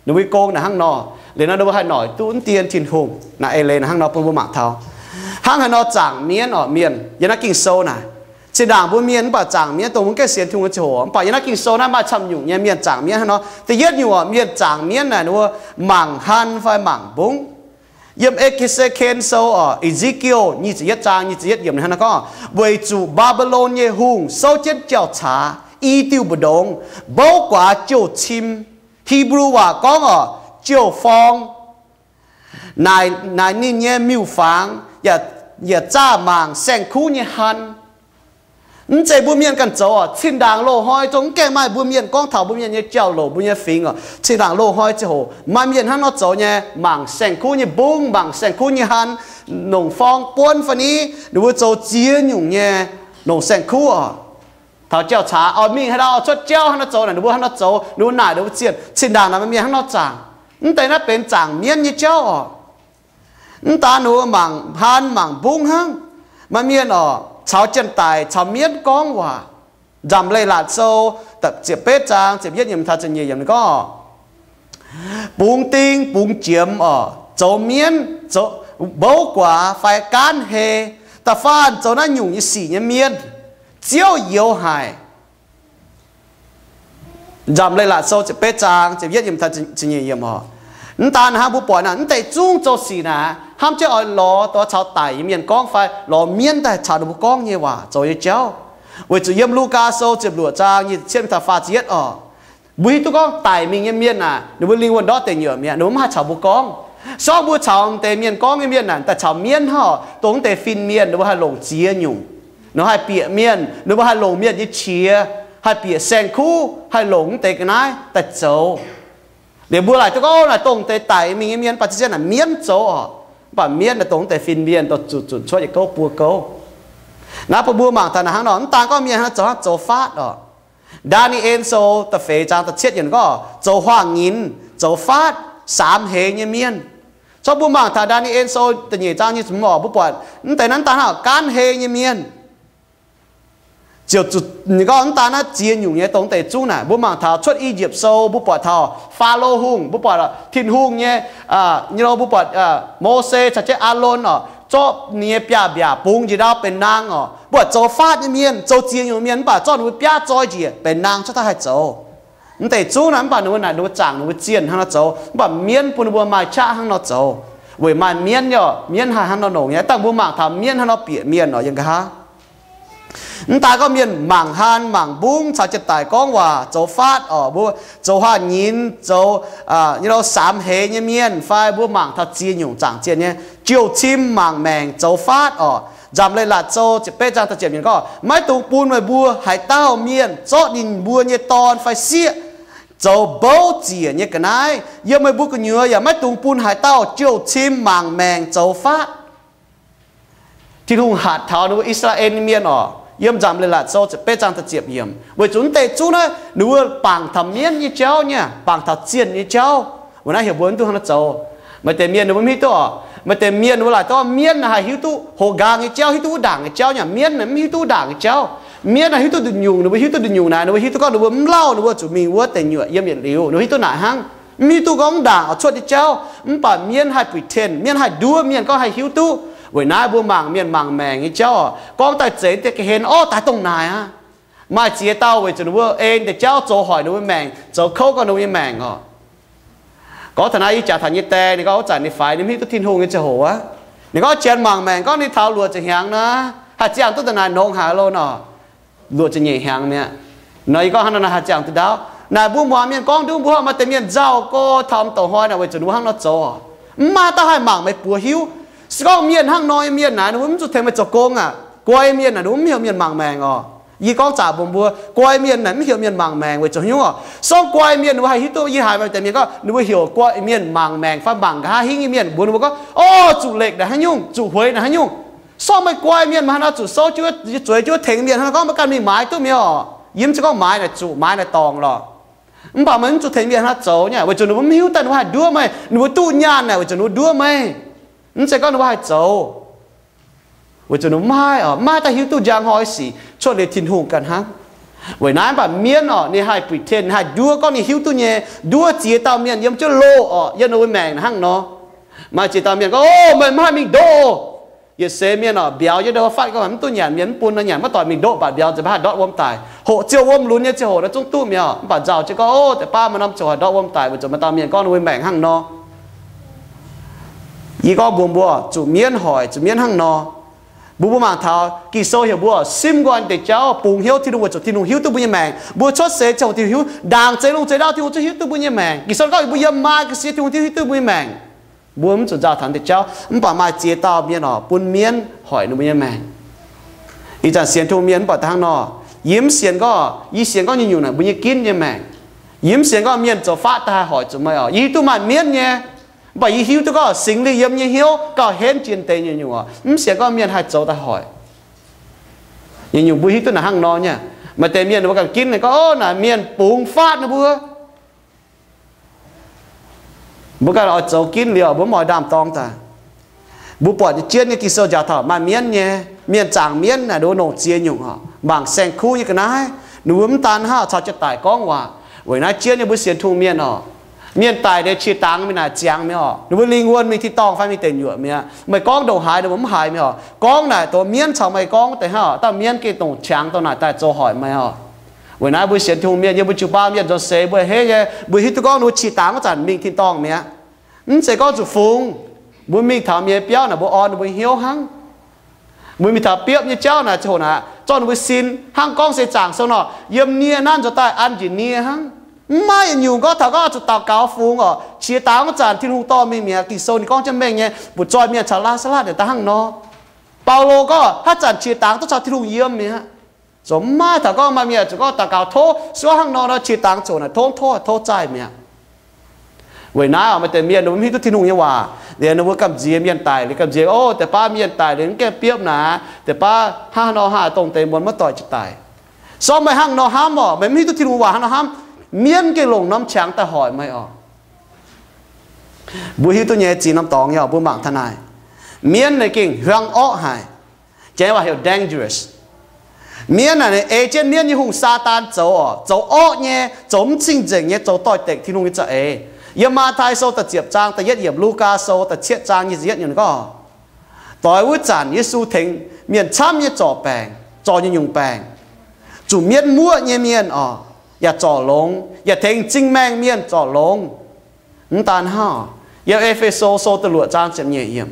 Ninh mbuo nyei gong naaic hnangv nor. Liuz nor ninh mbuo haih noic duqv mv dien Tin-Hungh. Naaiv eix leiz naaic hnangv nor bun mbuo mangc taux. Hnangv haaix nor zaangc mienv oc, mienh yiem naaiv Ging-Sou naaic. Zinh ndaangc mbuo mienh mv baac zaangc mienv dongh mbuo mv gaengh sienx Tin-Hungh nyei ziangh hoc, mv baac yiem naaiv Ging-Sou naaiv maaih camv nyungc nyei mienh zaangc mienv hnangv nor. Da'yietv nyungc oc, mienh zaangc mienv naaic ninh mbuo mangc hlan fai mangc mbungv. Yiem E^ki^se^ken Sou oc, E^se^ki^en nyic ziepc yietv zaang nyic ziepc yietv yiemc hnangv nor gorngv, weic zuqc Mbaa^mbi^lon nyei hungh souv jienv jauv-caax, i diuh mbu'ndongx, mbouv guaax jouh cim. Hipv^lu waac gorngv oc, jouh forng. naaic, naaic ninh nyei miuc-fangx yaac zaah mangc saeng-kuv nyei han. Mv zeiz mbuo mienh ganh zoux oc. Zinh ndaangc loz-hnoi zong mv gaengh maaih mbuo mienh gorngv taux mbuo mienh nyei jauv-louc, mbuo nyei fingx oc. Zinh ndaangc loz-hnoi ziangh hoc maaih mienh hnangv nor zoux nyei, mangc saeng-kuv nyei mbungv, mangc saeng-kuv nyei han, longc forng buonv fai ni, ninh mbuo zoux ziex nyungc nyei longc saeng-kuv oc. Taux jauv-caax oix mingh haaix ndau, cuotv jauv hnangv nor zoux naaic, ninh mbuo hnangv nor zoux, ninh mbuo naaic ninh mbuo zienh. Zinh ndaangc naaic maaih mienh hnangv nor zaangc. Mv deix naaiv benx zaangc mienv nyei jauv oc. Mv daan ninh mbuo mangc han mangc mbungv hnangv. Maaih mienh oc, caux janx-daic caux mienv gorngv waac. Nzamc Leiz-Latc Sou ziepc betv zaang ziepc yietv yiemc taux ziepc nyeic yiemc ninh gorngv, bungx ding bungx jiemx oc, zoux mienv, zoux mbouv guaax fai gaanv hei, da'faanh zoux naaiv nyungc nyei sic nyei mienh, Ziouv youx haic. Nzamc Leiz-Latc Sou ziepc betv zaang ziepc yietv yiemc taux ziepc nyeic yiemc oc. Mv daan hnangv, mbuo buatc naaic mv deix zungv zoux sic naaic hnamv jienv oix lorz dongh caux daic nyei mienh gorngv fai lorz mienv daaih caux ninh mbuo gorngv nyei waac zoux nyei jauv. Weic zuqc yiem Lugaa Sou ziepc luoqc zaang nyic ziepc cietv mingh taux faah ziepc yietv oc, mbuo hiuv duqv gorngv daic mingh nyei mienh naaic, ninh mbuo lingh wuonh ndortv deic nyuoqc mi'aqv, ninh mbuo mv haih caux mbuo gorngv. Sorng mbuo caux mv deix mienh gorngv nyei mienh naaic daaih caux mienv hnangv oc, dongh mv deix fin-mienh ninh mbuo haih longc ziex nyungc. Ninh haih bieqc mienh, ninh mbuo haih longc mienh nyei qiex, haih bieqc saeng-kuv, haih longc mv deix ga'naaiv daaih zoux. Liuz mbuo laaic duqv gorngv naaic dongh deix daic mingh nyei mienh, baac zien-zien naaic mienv zoux oc. Mv baac mienv naaic dongh mv deix fin-mienh dongh zuqc zunc cuotv yietc gouv buo gouv. Naaiv bun mbuo mangc taux naaic hnangv nor, mv daan gorngv mienh hnangv zoux, hnangv zoux faatv oc. Ndaa^ni^en Sou da'feix zaang da'cietv yiemc gorngv zoux huaang-nyinz, zoux faatv, saamx heix nyei mienh. Corc mbuo mangc taux Ndaa^ni^en Sou da'nyeic zaang nyei zunc oc, mbuo buatc mv deix naaiv daan hnangv gaanv hei nyei mienh. Ziouc zuqc ninh gorngv mv daan naaiv ziex nyungc nyei dongh deix zungv naaic, mbuo mangc taux Cuotv I^yipv Sou, mbuo buatc taux Faalo Hungh, mbuo buatc Tin-Hungh nyei, nyei lo mbuo buatc Mose caux jienv Aalon oc, zorqv ninh nyei biaav-mbiaac bungx njiec ndau benx naang oc. Mbuo buatc zoux faatv nyei mienh, zoux ziex nyungc mienh, mv baac zorqv ninh mbuo biaav zoi njiec benx naang cuotv daaih haih zoux. Mv deix zungv naaic, mv baac ninh mbuo naaic ninh mbuo zaangc ninh mbuo zienh hnangv nor zoux, mv baac mienv bun ninh mbuo maaih qaqv hnangv nor zoux. Weic maaih mienv, mienv haih hnangv nor longc nyei. Dangh mbuo mangc taux mienv hnangv nor bieqc mienh oc, yiem nqa'haav Mv daan gorngv mienh mangc haan mangc mbungv caux janx-daic gorngv waac zoux faatv oc, mbuo zoux huaax-nyinz, zoux nyei lo saamx heix nyei mienh fai mbuo mangc taux ziex nyungc zaangc zienh nyei, jouh cim mangc maengc zoux faatv oc. Nzamc Leiz-Latc Sou ziepc betv zaang da'ziepc yiemc gorngv, maiv dungx bun meih mbuo haaix dauh mienh zorqv ninh mbuo nyei dorn fai sieqv zoux mbouv ziec nyei ga'naaiv. Yiem meih mbuo gu'nyuoz yaac maiv dungx bun haaix dauh jouh cim mangc maengc zoux faatv. Tin-Hungh hatc taux ninh mbuo I^saa^laa^en nyei mienh oc, yiem Nzamc Leiz-Latc Sou ziepc betv zaang da'ziepc yiemc. Weic zuqc mv deix zungv naaiv ninh mbuo bangc taux mienv nyei jauv nyei, bangc taux zienh nyei jauv. Weic naaiv heuc mbuo mv duqv hnangv naaiv zoux. Maaih deix mienh ninh mbuo mv hiuv duqv oc. Maaih deix mienh ninh mbuo laaic duqv mienv naaic haih hiuv duqv houx nqaang nyei jauv, hiuv duqv wuov ndaangc nyei jauv nyei. Mienv naaic mv hiuv duqv wuov ndaangc nyei jauv. Mienv naaic hiuv duqv nduqc nyungc, ninh mbuo hiuv duqv nduqc nyungc naaic, ninh mbuo hiuv duqv gorngv ninh mbuo mv lauh ninh mbuo zuqc mingh wuov deic nyuoqc yiem yietc liuz, ninh mbuo hiuv duqv naaic hnangv. Mv hiuv duqv gorngv wuov ndaangc oix cuotv nyei jauv. Mv baac mienv haih pretend, mienv haih nduov mienh gorngv haih hiuv duqv. Weic naaiv mbuo mangc mienh mangc maengc nyei jauv oc, gorngv daaih zeiz deix ga'hlen orv daaih dongh naaic aqv. Maaih ziex dauh weic zuqc ninh mbuo en deix jauv zoux hoic ninh mbuo maengc, zoux kouv gau ninh mbuo nyei maengc oc. Gorngv taux naaiv yie jaax taux nyei die, ninh gorngv wuov zanc ninh faix ninh mv hiuv duqv Tin-Hungh nyei ziangh hoc aqv. Ninh gorngv janx mangc maengc gorngv ninh taux luoqc ziepc hnyangx nor, haih ziangh duqv daaih naaic nongx haic loh nor. Luoqc ziepc nyeic hnyangx mi'aqv. Nor yie gorngv hnangv nor naaic haih ziangh duqv ndaauv. Naaic mbuo muangx mienh gorngv nduov mbuo maaih deix mienh nzauh gorx taux m'douc hnoi naaic weic zuqc ninh mbuo hnangv nor zoux. Mv maaih dauh haih mangc meih buoz hiuv. Se gorngv mienh hnangv nor nyei mienh naaic ninh mbuo mv zuqc tengx meih zoux gong aqv. Guai mienh naaic ninh mbuo mv heuc mienh mangc maengc oc. Yie gorngv zaqc mbuox mbuo, guai mienh naaic mv heuc mienh mangc maengc weic zuqc haaix nyungc oc? Se gorngv guai mienh ninh mbuo haih hiuv duqv, yie haiz maaih deix mienh gorngv ninh mbuo heuc guai mienh mangc maengc fai mangc nqa'haav hingv nyei mienh mbuox ninh mbuo gorngv, orv, zuqc lekc naaic haaix nyungc, zuqc hueix naaic haaix nyungc. Se gorngv meih guai mienh maaih haaix nor zuqc souv jienv wuov, zueiz jienv wuov tengx mienh hnangv nor gorngv maiv ganh mingh maaiz duqv mi'aqv oc. Yie mv zeiz gorngv maaiz naaic zuqc, maaiz naaic dorngc lorqc. Mv baac meih mv zuqc tengx mienh hnangv nor zoux nyei, weic zuqc ninh mbuo mv hiuv daaih ninh mbuo haih nduov meih. Ninh mbuo duqv nyaanh naaic weic zuqc ninh mbuo nduov meih. Mv zeiz gorngv ninh mbuo haih zoux. Weic zuqc ninh mbuo maiv oc, maiv daaih hiuv duqv njang hnoi sic cuotv liuz Tin-Hungh ganh hnangv. Weic naaiv mv baac mienv oc, ninh haih pretend, ninh haih nduov gorngv ninh hiuv duqv nyei, nduov ziex dauh mienh yiem jienv loh oc, yiem ninh mbuo maengc hnangv nor. Maaih ziex dauh mienh gorngv, o, meih mv haih mingh ndoqv. Yietc seix mienh oc, mbiauz jienv ndo fatv gorngv mv duqv nyanc, mienh mv bun nor nyanc, maiv doic mingh ndoqv, mv baac mbiauz nzengc maiv haih ndortv wuom daic, hoqc ziouc wuom lunx nyei ziangh hoc nor zungv duqv mi'aqv. Mv baac nzauh jienv gorngv, o, deix baav maaih norm ziangh hoc ndortv wuom daic weic zuqc maaih dauh mienh gorngv ninh mbuo maengc hnangv nor. Yie gorngv mbuox mbuo, zuqc mienv hoic, zuqc mienv hnangv nor. Mbuo mbuo mangc taux Ging-Sou heuc mbuo sim nqoi deix jauv, bungx hnyouv Tin-Hungh weic zuqc Tin-Hungh hiuv duqv mbuo nyei maengc. Mbuo cuotv seix ziouc Tin-Hungh hiuv, ndaangc zeix lungh zeix ndau Tin-Hungh zungv hiuv duqv mbuo nyei maengc. Ging-Sou gorngv mbuo yiem maa ga'sie Tin-Hungh hiuv duqv mbuo nyei maengc. Mbuo mv zuqc nzauh taux deix jauv, mv baac maaih ziex dauh mienh oc bun mienv hoic ninh mbuo nyei maengc. Ih zanc sienx Tin-Hungh mienh mv baac da'hnangv nor, yie mv sienx gorngv, yie sienx gorngv nyungc-nyungc naaic mbuo nyei ginv nyei maengc. Yie mv sienx gorngv mienh zoux fatv daaih haih hoic zuqc meih oc. Yie hiuv duqv maaih mienv nyei, mv baac yie hiuv duqv gorngv Singx Lingh yiem nyei hnyouv gauh henv jiex deix nyungc-nyungc oc. Mv sienx gorngv mienh haih zoux daaih hoic. Nyungc-nyungc mbuo hiuv duqv naaic hnangv nor nyei. Maaih deix mienh mbuo ganh ginv gorngv, o, naaic mienh bungx fatv ninh mbuo. Mbuo ganh oix zoux ginv liuz mbuo mv oix ndaam-dorng daaih. Mbuo buatc jienv nyei Ging-Sou njaaux taux maaih mienv nyei, mienh zaangc mienv naaic ninh mbuo longc ziex nyungc oc. Mangc saeng-kuv nyei ga'naaiv, ninh mbuo mv daan hnangv caux jiex daic gorngv waac. Weic naaiv jienv nyei mbuo sienx Tin-Hungh mienh oc, mienh daic deix qiex dangx mingh naaic ziangx mi'aqv oc. Ninh mbuo lingh wuonh mingh tin-dorngh fai mingh deic nyuoqc mi'aqv. Meih gorngv ndongc haaix ninh mbuo mv haiz mi'aqv oc. Gorngv naaic dongh mienv caux meih gorngv wuov deix hnangv oc. Dauh mienv gengh dongh qangx dongh naaic daaih zoux hoic meih oc. Weic naaiv mbuo sienx Tin-Hungh mienh yiem mbuo jiu-baang mienh nzuonx seix mbuo a'hneiv nyei, mbuo hiuv duqv gorngv ninh mbuo qiex dangx wuov zanc mingh tin-dorngh mi'aqv. Mv zeiz gorngv zuqc fungx. Mbuo mingh taux mienh biauv naaic mbuo orn ninh mbuo hnyouv hnangv. Mbuo mingh taux biopv nyei jauv naaic ziangh hoc naaic zorqv ninh mbuo sin hnangv gorngv se zaangc sou nor, yiem nie nanv nzuonx daaih an njiec nie hnangv. Mv maaih yietc nyungc gorngv taux gorngv zuqc daux gaux fungx oc, qiex dangx wuov zanc Tin-Hungh dorh mingh mi'aqv. Ging-Sou ninh gorngv jienv mengh nyei, butv-zoih mienh caux Laa^saa^latv naaic daaih hnangv nor. Baulo gorngv haaix zanc qiex dangx duqv caux Tin-Hungh yiem mi'aqv. Zoux mv maaih taux gorngv maaih mienh zuqc gorngv daux gaux tov, se gorngv hnangv nor nor qiex dangx zoqc naaic tov, tov, tov zaih mi'aqv. Weic naaiv oc, maaih deix mienh ninh mbuo mv hiuv duqv Tin-Hungh nyei waac liuz, ninh mbuo gamh nziex mienh daic liuz, gamh nziex, o, deix baav mienh daic liuz mv gaengh biopv naaic, deix baav hnangv nor hnangv dongh deix muonz maiv doix jiex daic. Se gorngv meih hnangv nor hnamv oc, meih mv hiuv duqv Tin-Hungh waac hnangv nor hnamv, mienv gengh longc norm qangx daaih hoic meih oc. Mbuo hiuv duqv nyei zinh norm dorngx nyei oc, mbuo mangc taux naaic, mienv naaic gengh hiuang orqv haic. Janx waac heuc dangerous. Mienv naaic, ninh ei jienv mienv nyei hungh, Saadaan, zoux oc, zoux orqv nyei, zoux mv cing-nzengc nyei, zoux doix-dekc Tin-Hungh nyei za'eix. Yiem Matv^tai Sou da'ziepc zaang da'yietv yiemc, Lugaa Sou da'cietv zaang nyic ziepc yietv yiemc gorngv, doix wuov zanc Yesu tengx mienh camv nyei zorc baengc, zorc nyungc-nyungc baengc, zuqc mienv muoqv nyei mienh oc, yaac zorc longx, yaac tengx m'zing maengh mienh zorc longx. Mv daan hnangv, yiem E^fe^so Sou da'luoqc zaang ziepc nyeic yiemc,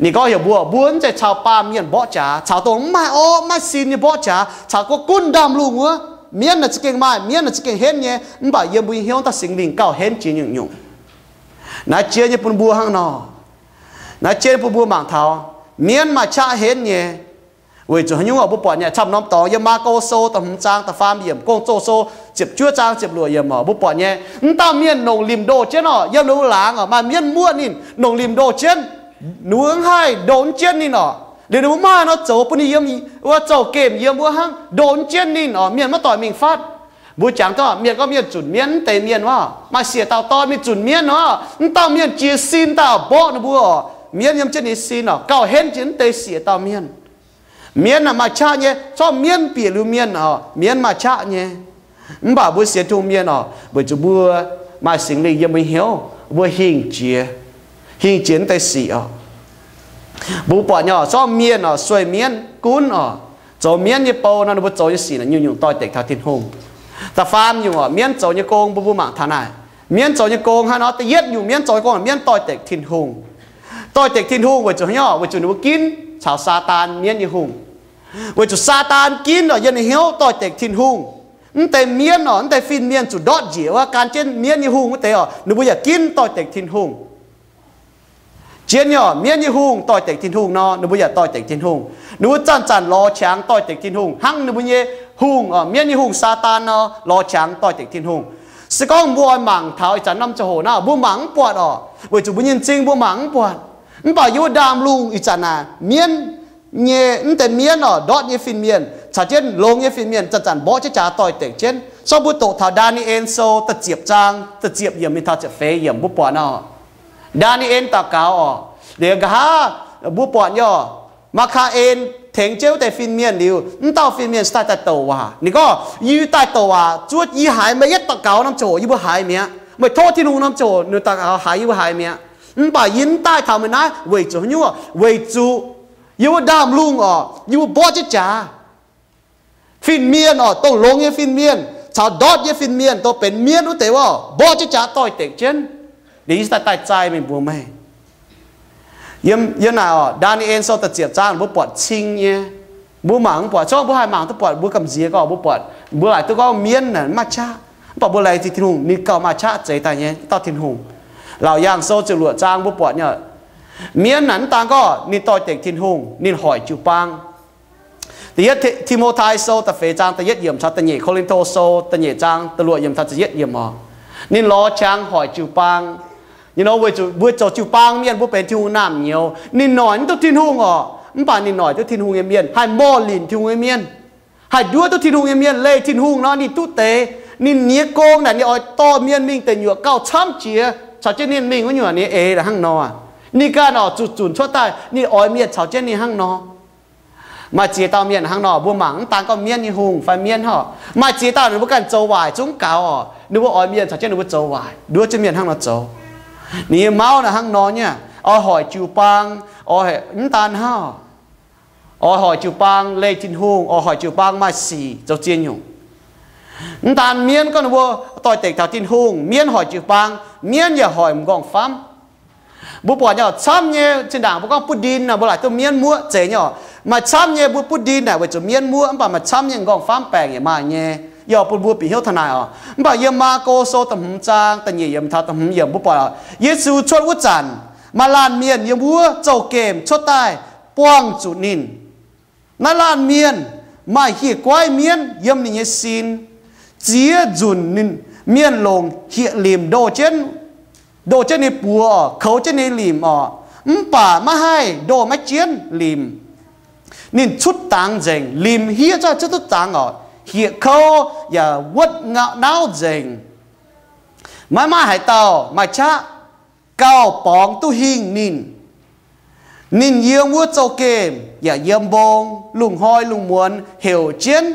ninh gorngv heuc mbuo, mbuo mv zeiz caux baamh mienh mborqv jaax, caux dongh mv maaih orqv mv maaih sin nyei mborqv jaax, caux gorngv gunv ndaamv-lungh wuov. Mienv naaic za'gengh maaih, mienv naaic za'gengh henv nyei, mv baac yiem mbuo nyei hnyouv dauh Singx Lingh gauh henv jiex nyungc-nyungc. Naaiv jiex nyei bun mbuo hnangv nor. Naaiv jiex nyei bun mbuo mangc taux mienv maaih qaqv henv nyei. Weic zuqc haaix nyungc oc? Mbuo buatc nyei camv norm dorngx yiem Maako Sou da'hmz zaang da'faam yiemc, Gong-Zoh Sou ziepc juov zaang ziepc luoqc yiemc oc, mbuo buatc nyei, mv dauh mienh longc limc ndoh jienv oc, yiem ninh mbuo laangz oc, maaih mienv muoqv ninh, longc limc ndoh jienv. Ninh mbuo mv haih ndoh jienv ninh oc. Liuz ninh mbuo mv haih nor zoux bun ninh yiem wuov zouh gemh yiem wuov hnangv, ndoh jienv ninh oc, mienh maiv doic mingh fatv. Mbuo jangx duqv mienh gorngv mienh zunc mienv, mv deix mienh wuov, maaih siec dauh dorn mingh zunc mienv oc, mv dauh mienh jiez sin daaih oc, mborqv ninh mbuo oc, mienv yiem jienv ninh sin oc, gauh henv jiex mv deix siec dauh mienh. Mienv naaic maaih qaqv nyei, zorqv mienv bieqc liuz mienh oc, mienv maaih qaqv nyei. Mv baac mbuo sienx Tin-Hungh mienh oc, weic zuqc mbuo maaih Singx Lingh yiem mbuo hnyouv, mbuo hingh jiex, hingh jiex mv deix sic oc. Mbuo buatc nyei oc, zorqv mienh oc, sueih mienv gunv oc, zoux mienv nyei bou nor, ninh mbuo zoux nyei sic naaic nyungc-nyungc doix-dekc taux Tin-Hungh. Da'faam nyungc oc, mienv zoux nyei gong, mbuo mbuo mangc taux naaic, mienv zoux nyei gong hnangv nor, da'yietv nyungc mienv zoux nyei gong, mienv doix-dekc Tin-Hungh. Doix-dekc Tin-Hungh weic zuqc haaix nyungc? Weic zuqc ninh mbuo ginv caux Saadaan, mienv nyei hungh. Weic zuqc Saadaan ginv oc, yiem ninh hnyouv doix-dekc Tin-Hungh. Mv deix mienv oc, mv deix fin-mienh zuqc ndortv njiec wuov, gan jienv mienv nyei hungh wuov deix oc, ninh mbuo yaac ginv doix-dekc Tin-Hungh. Jien nyei oc, mienv nyei hungh doix-dekc Tin-Hungh nor, ninh mbuo yaac doix-dekc Tin-Hungh. Ninh mbuo zanc-zanc lorz qangx doix-dekc Tin-Hungh, hnangv ninh mbuo nyei hungh oc, mienv nyei hungh Saadaan nor, lorz qangx doix-dekc Tin-Hungh. Se gorngv mbuo oix mangc taux ih zanc norm ziangh hoc naaic, mbuo mangc mv buatc oc, weic zuqc mbuo nyei m'zing mbuo mangc mv buatc. Mv baac yiem wuov ndaamv-lungh ih zanc naaic, mienv nyei, mv deix mienv oc, ndortv nyei fin-mienh caux jienv longx nyei fin-mienh zanc-zanc mborqv jienv jaax doix-dekc jienv. Sorng mbuo doqc taux Ndaa^ni^en Sou da'ziepc zaang da'ziepc yiemc mingh taux ziepc feix yiemc, mbuo buatc nor, Ndaa^ni^en daux gaux oc, liuz nqa'haav mbuo buatc nyei oc, Maa^kaa^en tengx jienv wuov deix fin-mienh liuz, mv dauh fin-mienh se daaih daaih douc waac. Ninh gorngv, yie daaih douc waac zuov yie haiz meih yietv daux gaux norm ziangh hoc yie mbuo haiz mi'aqv. Meih tov Tin-Hungh norm ziangh hoc ninh daux gaux haiz yie mbuo haiz mi'aqv. Mv baac yie mv daaih taux meih naaiv weic zuqc haaix nyungc? Weic zuqc yiem wuov ndaamv-lungh oc, yie mbuo mborqv jienv jaax. Fin-mienh oc, dongh longx nyei fin-mienh caux ndortv nyei fin-mienh, dongh benx mienv wuov deix wuov, mborqv jienv jaax doix-dekc jienv. Liuz yie daaih daaih zaih mingh mbuox meih. Yiem, yiem naaic oc, Ndaa^ni^en Sou da'ziepc zaang mbuo buatc cing nyei. Mbuo mangc mv buatc, se gorngv mbuo haih mangc duqv buatc, mbuo gamh nziex gorngv mbuo buatc, mbuo laaic duqv gorngv mienv naaic mv maaih qaqv. Mv baac mbuo laengz zingh Tin-Hungh, ninh gauh maaih qaqv zeix daaih nyei dauh Tin-Hungh. Laauc Yaangh Sou ziepc luoqc zaang mbuo buatc nyei, mienv naaic mv daan gorngv ninh doix-dekc Tin-Hungh, ninh hoic jiu-baang. Da'yietv Ti^mo^tai Sou da'feix zaang da'yietv yiemc caux da'nyeic Ko^lin^to Sou da'nyeic zaang da'luoqc yiemc caux da'yietv yiemc oc, ninh lorz qangx hoic jiu-baang. Weic zuqc mbuo zoux jiu-baang mienh, mbuo benx Tin-Hungh naamh nyouz. Ninh noic mv duqv Tin-Hungh oc, mv baac ninh noic duqv Tin-Hungh nyei mienh, haih morh linc Tin-Hungh nyei mienh, haih nduov duqv Tin-Hungh nyei mienh. Leih Tin-Hungh nor ninh duqv deix. Ninh nyei gong naaic ninh oix dorh mienh mingh deic nyuoqc gauh camv jiex caux jienv ninh mingh wuov nyungc nyei eix hnangv nor. Ninh ganh oc zuqc zunc cuotv daaih ninh oix mienh caux jienv ninh hnangv nor. Maaih ziex dauh mienh hnangv nor, mbuo mangc mv daan gorngv mienv nyei hungh fai mienv hnangv. Maaih ziex dauh ninh mbuo ganh zoux waaic zungv gaux oc, ninh mbuo oix mienh caux jienv ninh mbuo zoux waaic, nduov jienv mienh hnangv nor zoux. Ninh nyei mauv naaic hnangv nor nyei, oix hoic jiu-baang, oix mv daan hnangv, oix hoic jiu-baang leih Tin-Hungh, oix hoic jiu-baang maaih sic zoux ziex nyungc. Mv daan mienv gorngv ninh mbuo doix-dekc taux Tin-Hungh, mienv hoic jiu-baang, mienv yaac hoic m'nqorngv-famv. Mbuo buatc nyei oc, camv nyei zinh ndaangc mbuo gorngv butv-ndin naaic, mbuo laaic duqv mienv muoqv zeiz nyei oc. Maaih camv nyei mbuo butv-ndin naaic weic zuqc mienv muoqv, mv baac maaih camv nyei m'nqorngv-famv baengc yaac maaih nyei. Yie oix bun mbuo bieqc hnyouv taux naaic oc. Mv baac yiem Maako Sou da'hmz zaang da'nyeic yiemc taux da'hmz yiemc mbuo buatc oc, Yesu cuotv wuov zanc, maaih laanh mienh yiem wuov zouv-gemh cuotv daaih buangh zuqc ninh. Naaiv laanh mienh maaih hieh guaiv mienv yiem ninh nyei sin. Ziex nzunc ninh mienh longc hieqv-limc ndoh jienv, ndoh jienv ninh buoz oc, koux jienv ninh limc oc, mv baac maiv haih ndoh maiv jienv limc. Ninh cutv dangx nzengc, limc hiev cuotv, cuotv duqv dangx oc, hieqv kouv yaac wuotv nauv nzengc. Maiv maaih haaix dauh maaih qaqv gauh borngz duqv hingh ninh. Ninh yiem wuov zouv-gemh yaac yiem mbong, lungh hnoi lungh muonz heuc jienv,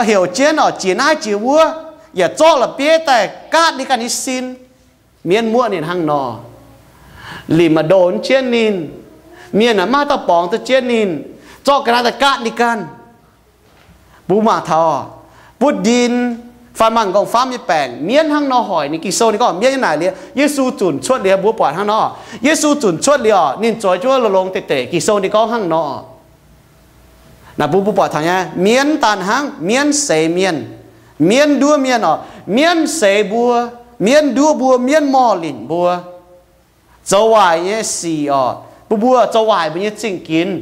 heuc jienv oc, jiex naaiv jiex wuov, yaac zorqv la'bieiv daaih gaatv ninh ganh nyei sin. Mienv muoqv ninh hnangv nor. Limc a'ndoh jienv ninh. Mienh aac, maiv maaih dauh borngz duqv jienv ninh, zorqv ga'naaiv daaih gaatv ninh ganh. Mbuo mangc taux butv-ndin fai maaih m'nqorngv-famv nyei baengc, mienv hnangv nor hoic ninh. Ging-Sou ninh gorngv mienv nyei naaic liuz, Yesu zunc cuotv liuz, mbuo buatc hnangv nor, Yesu zunc cuotv liuz oc, ninh zoux jienv wuov longx-longx deix deix. Ging-Sou ninh gorngv hnangv nor. Naaic mbuo, mbuo buatc taux nyei, mienv daan hnangv, mienv seix mienh, mienv nduov mienh oc, mienv seix mbuo, mienv nduov mbuo, mienv morh linc mbuo. Zoux waaic nyei sic oc, mbuo, mbuo zoux waaic mbuo nyei zingh ginx.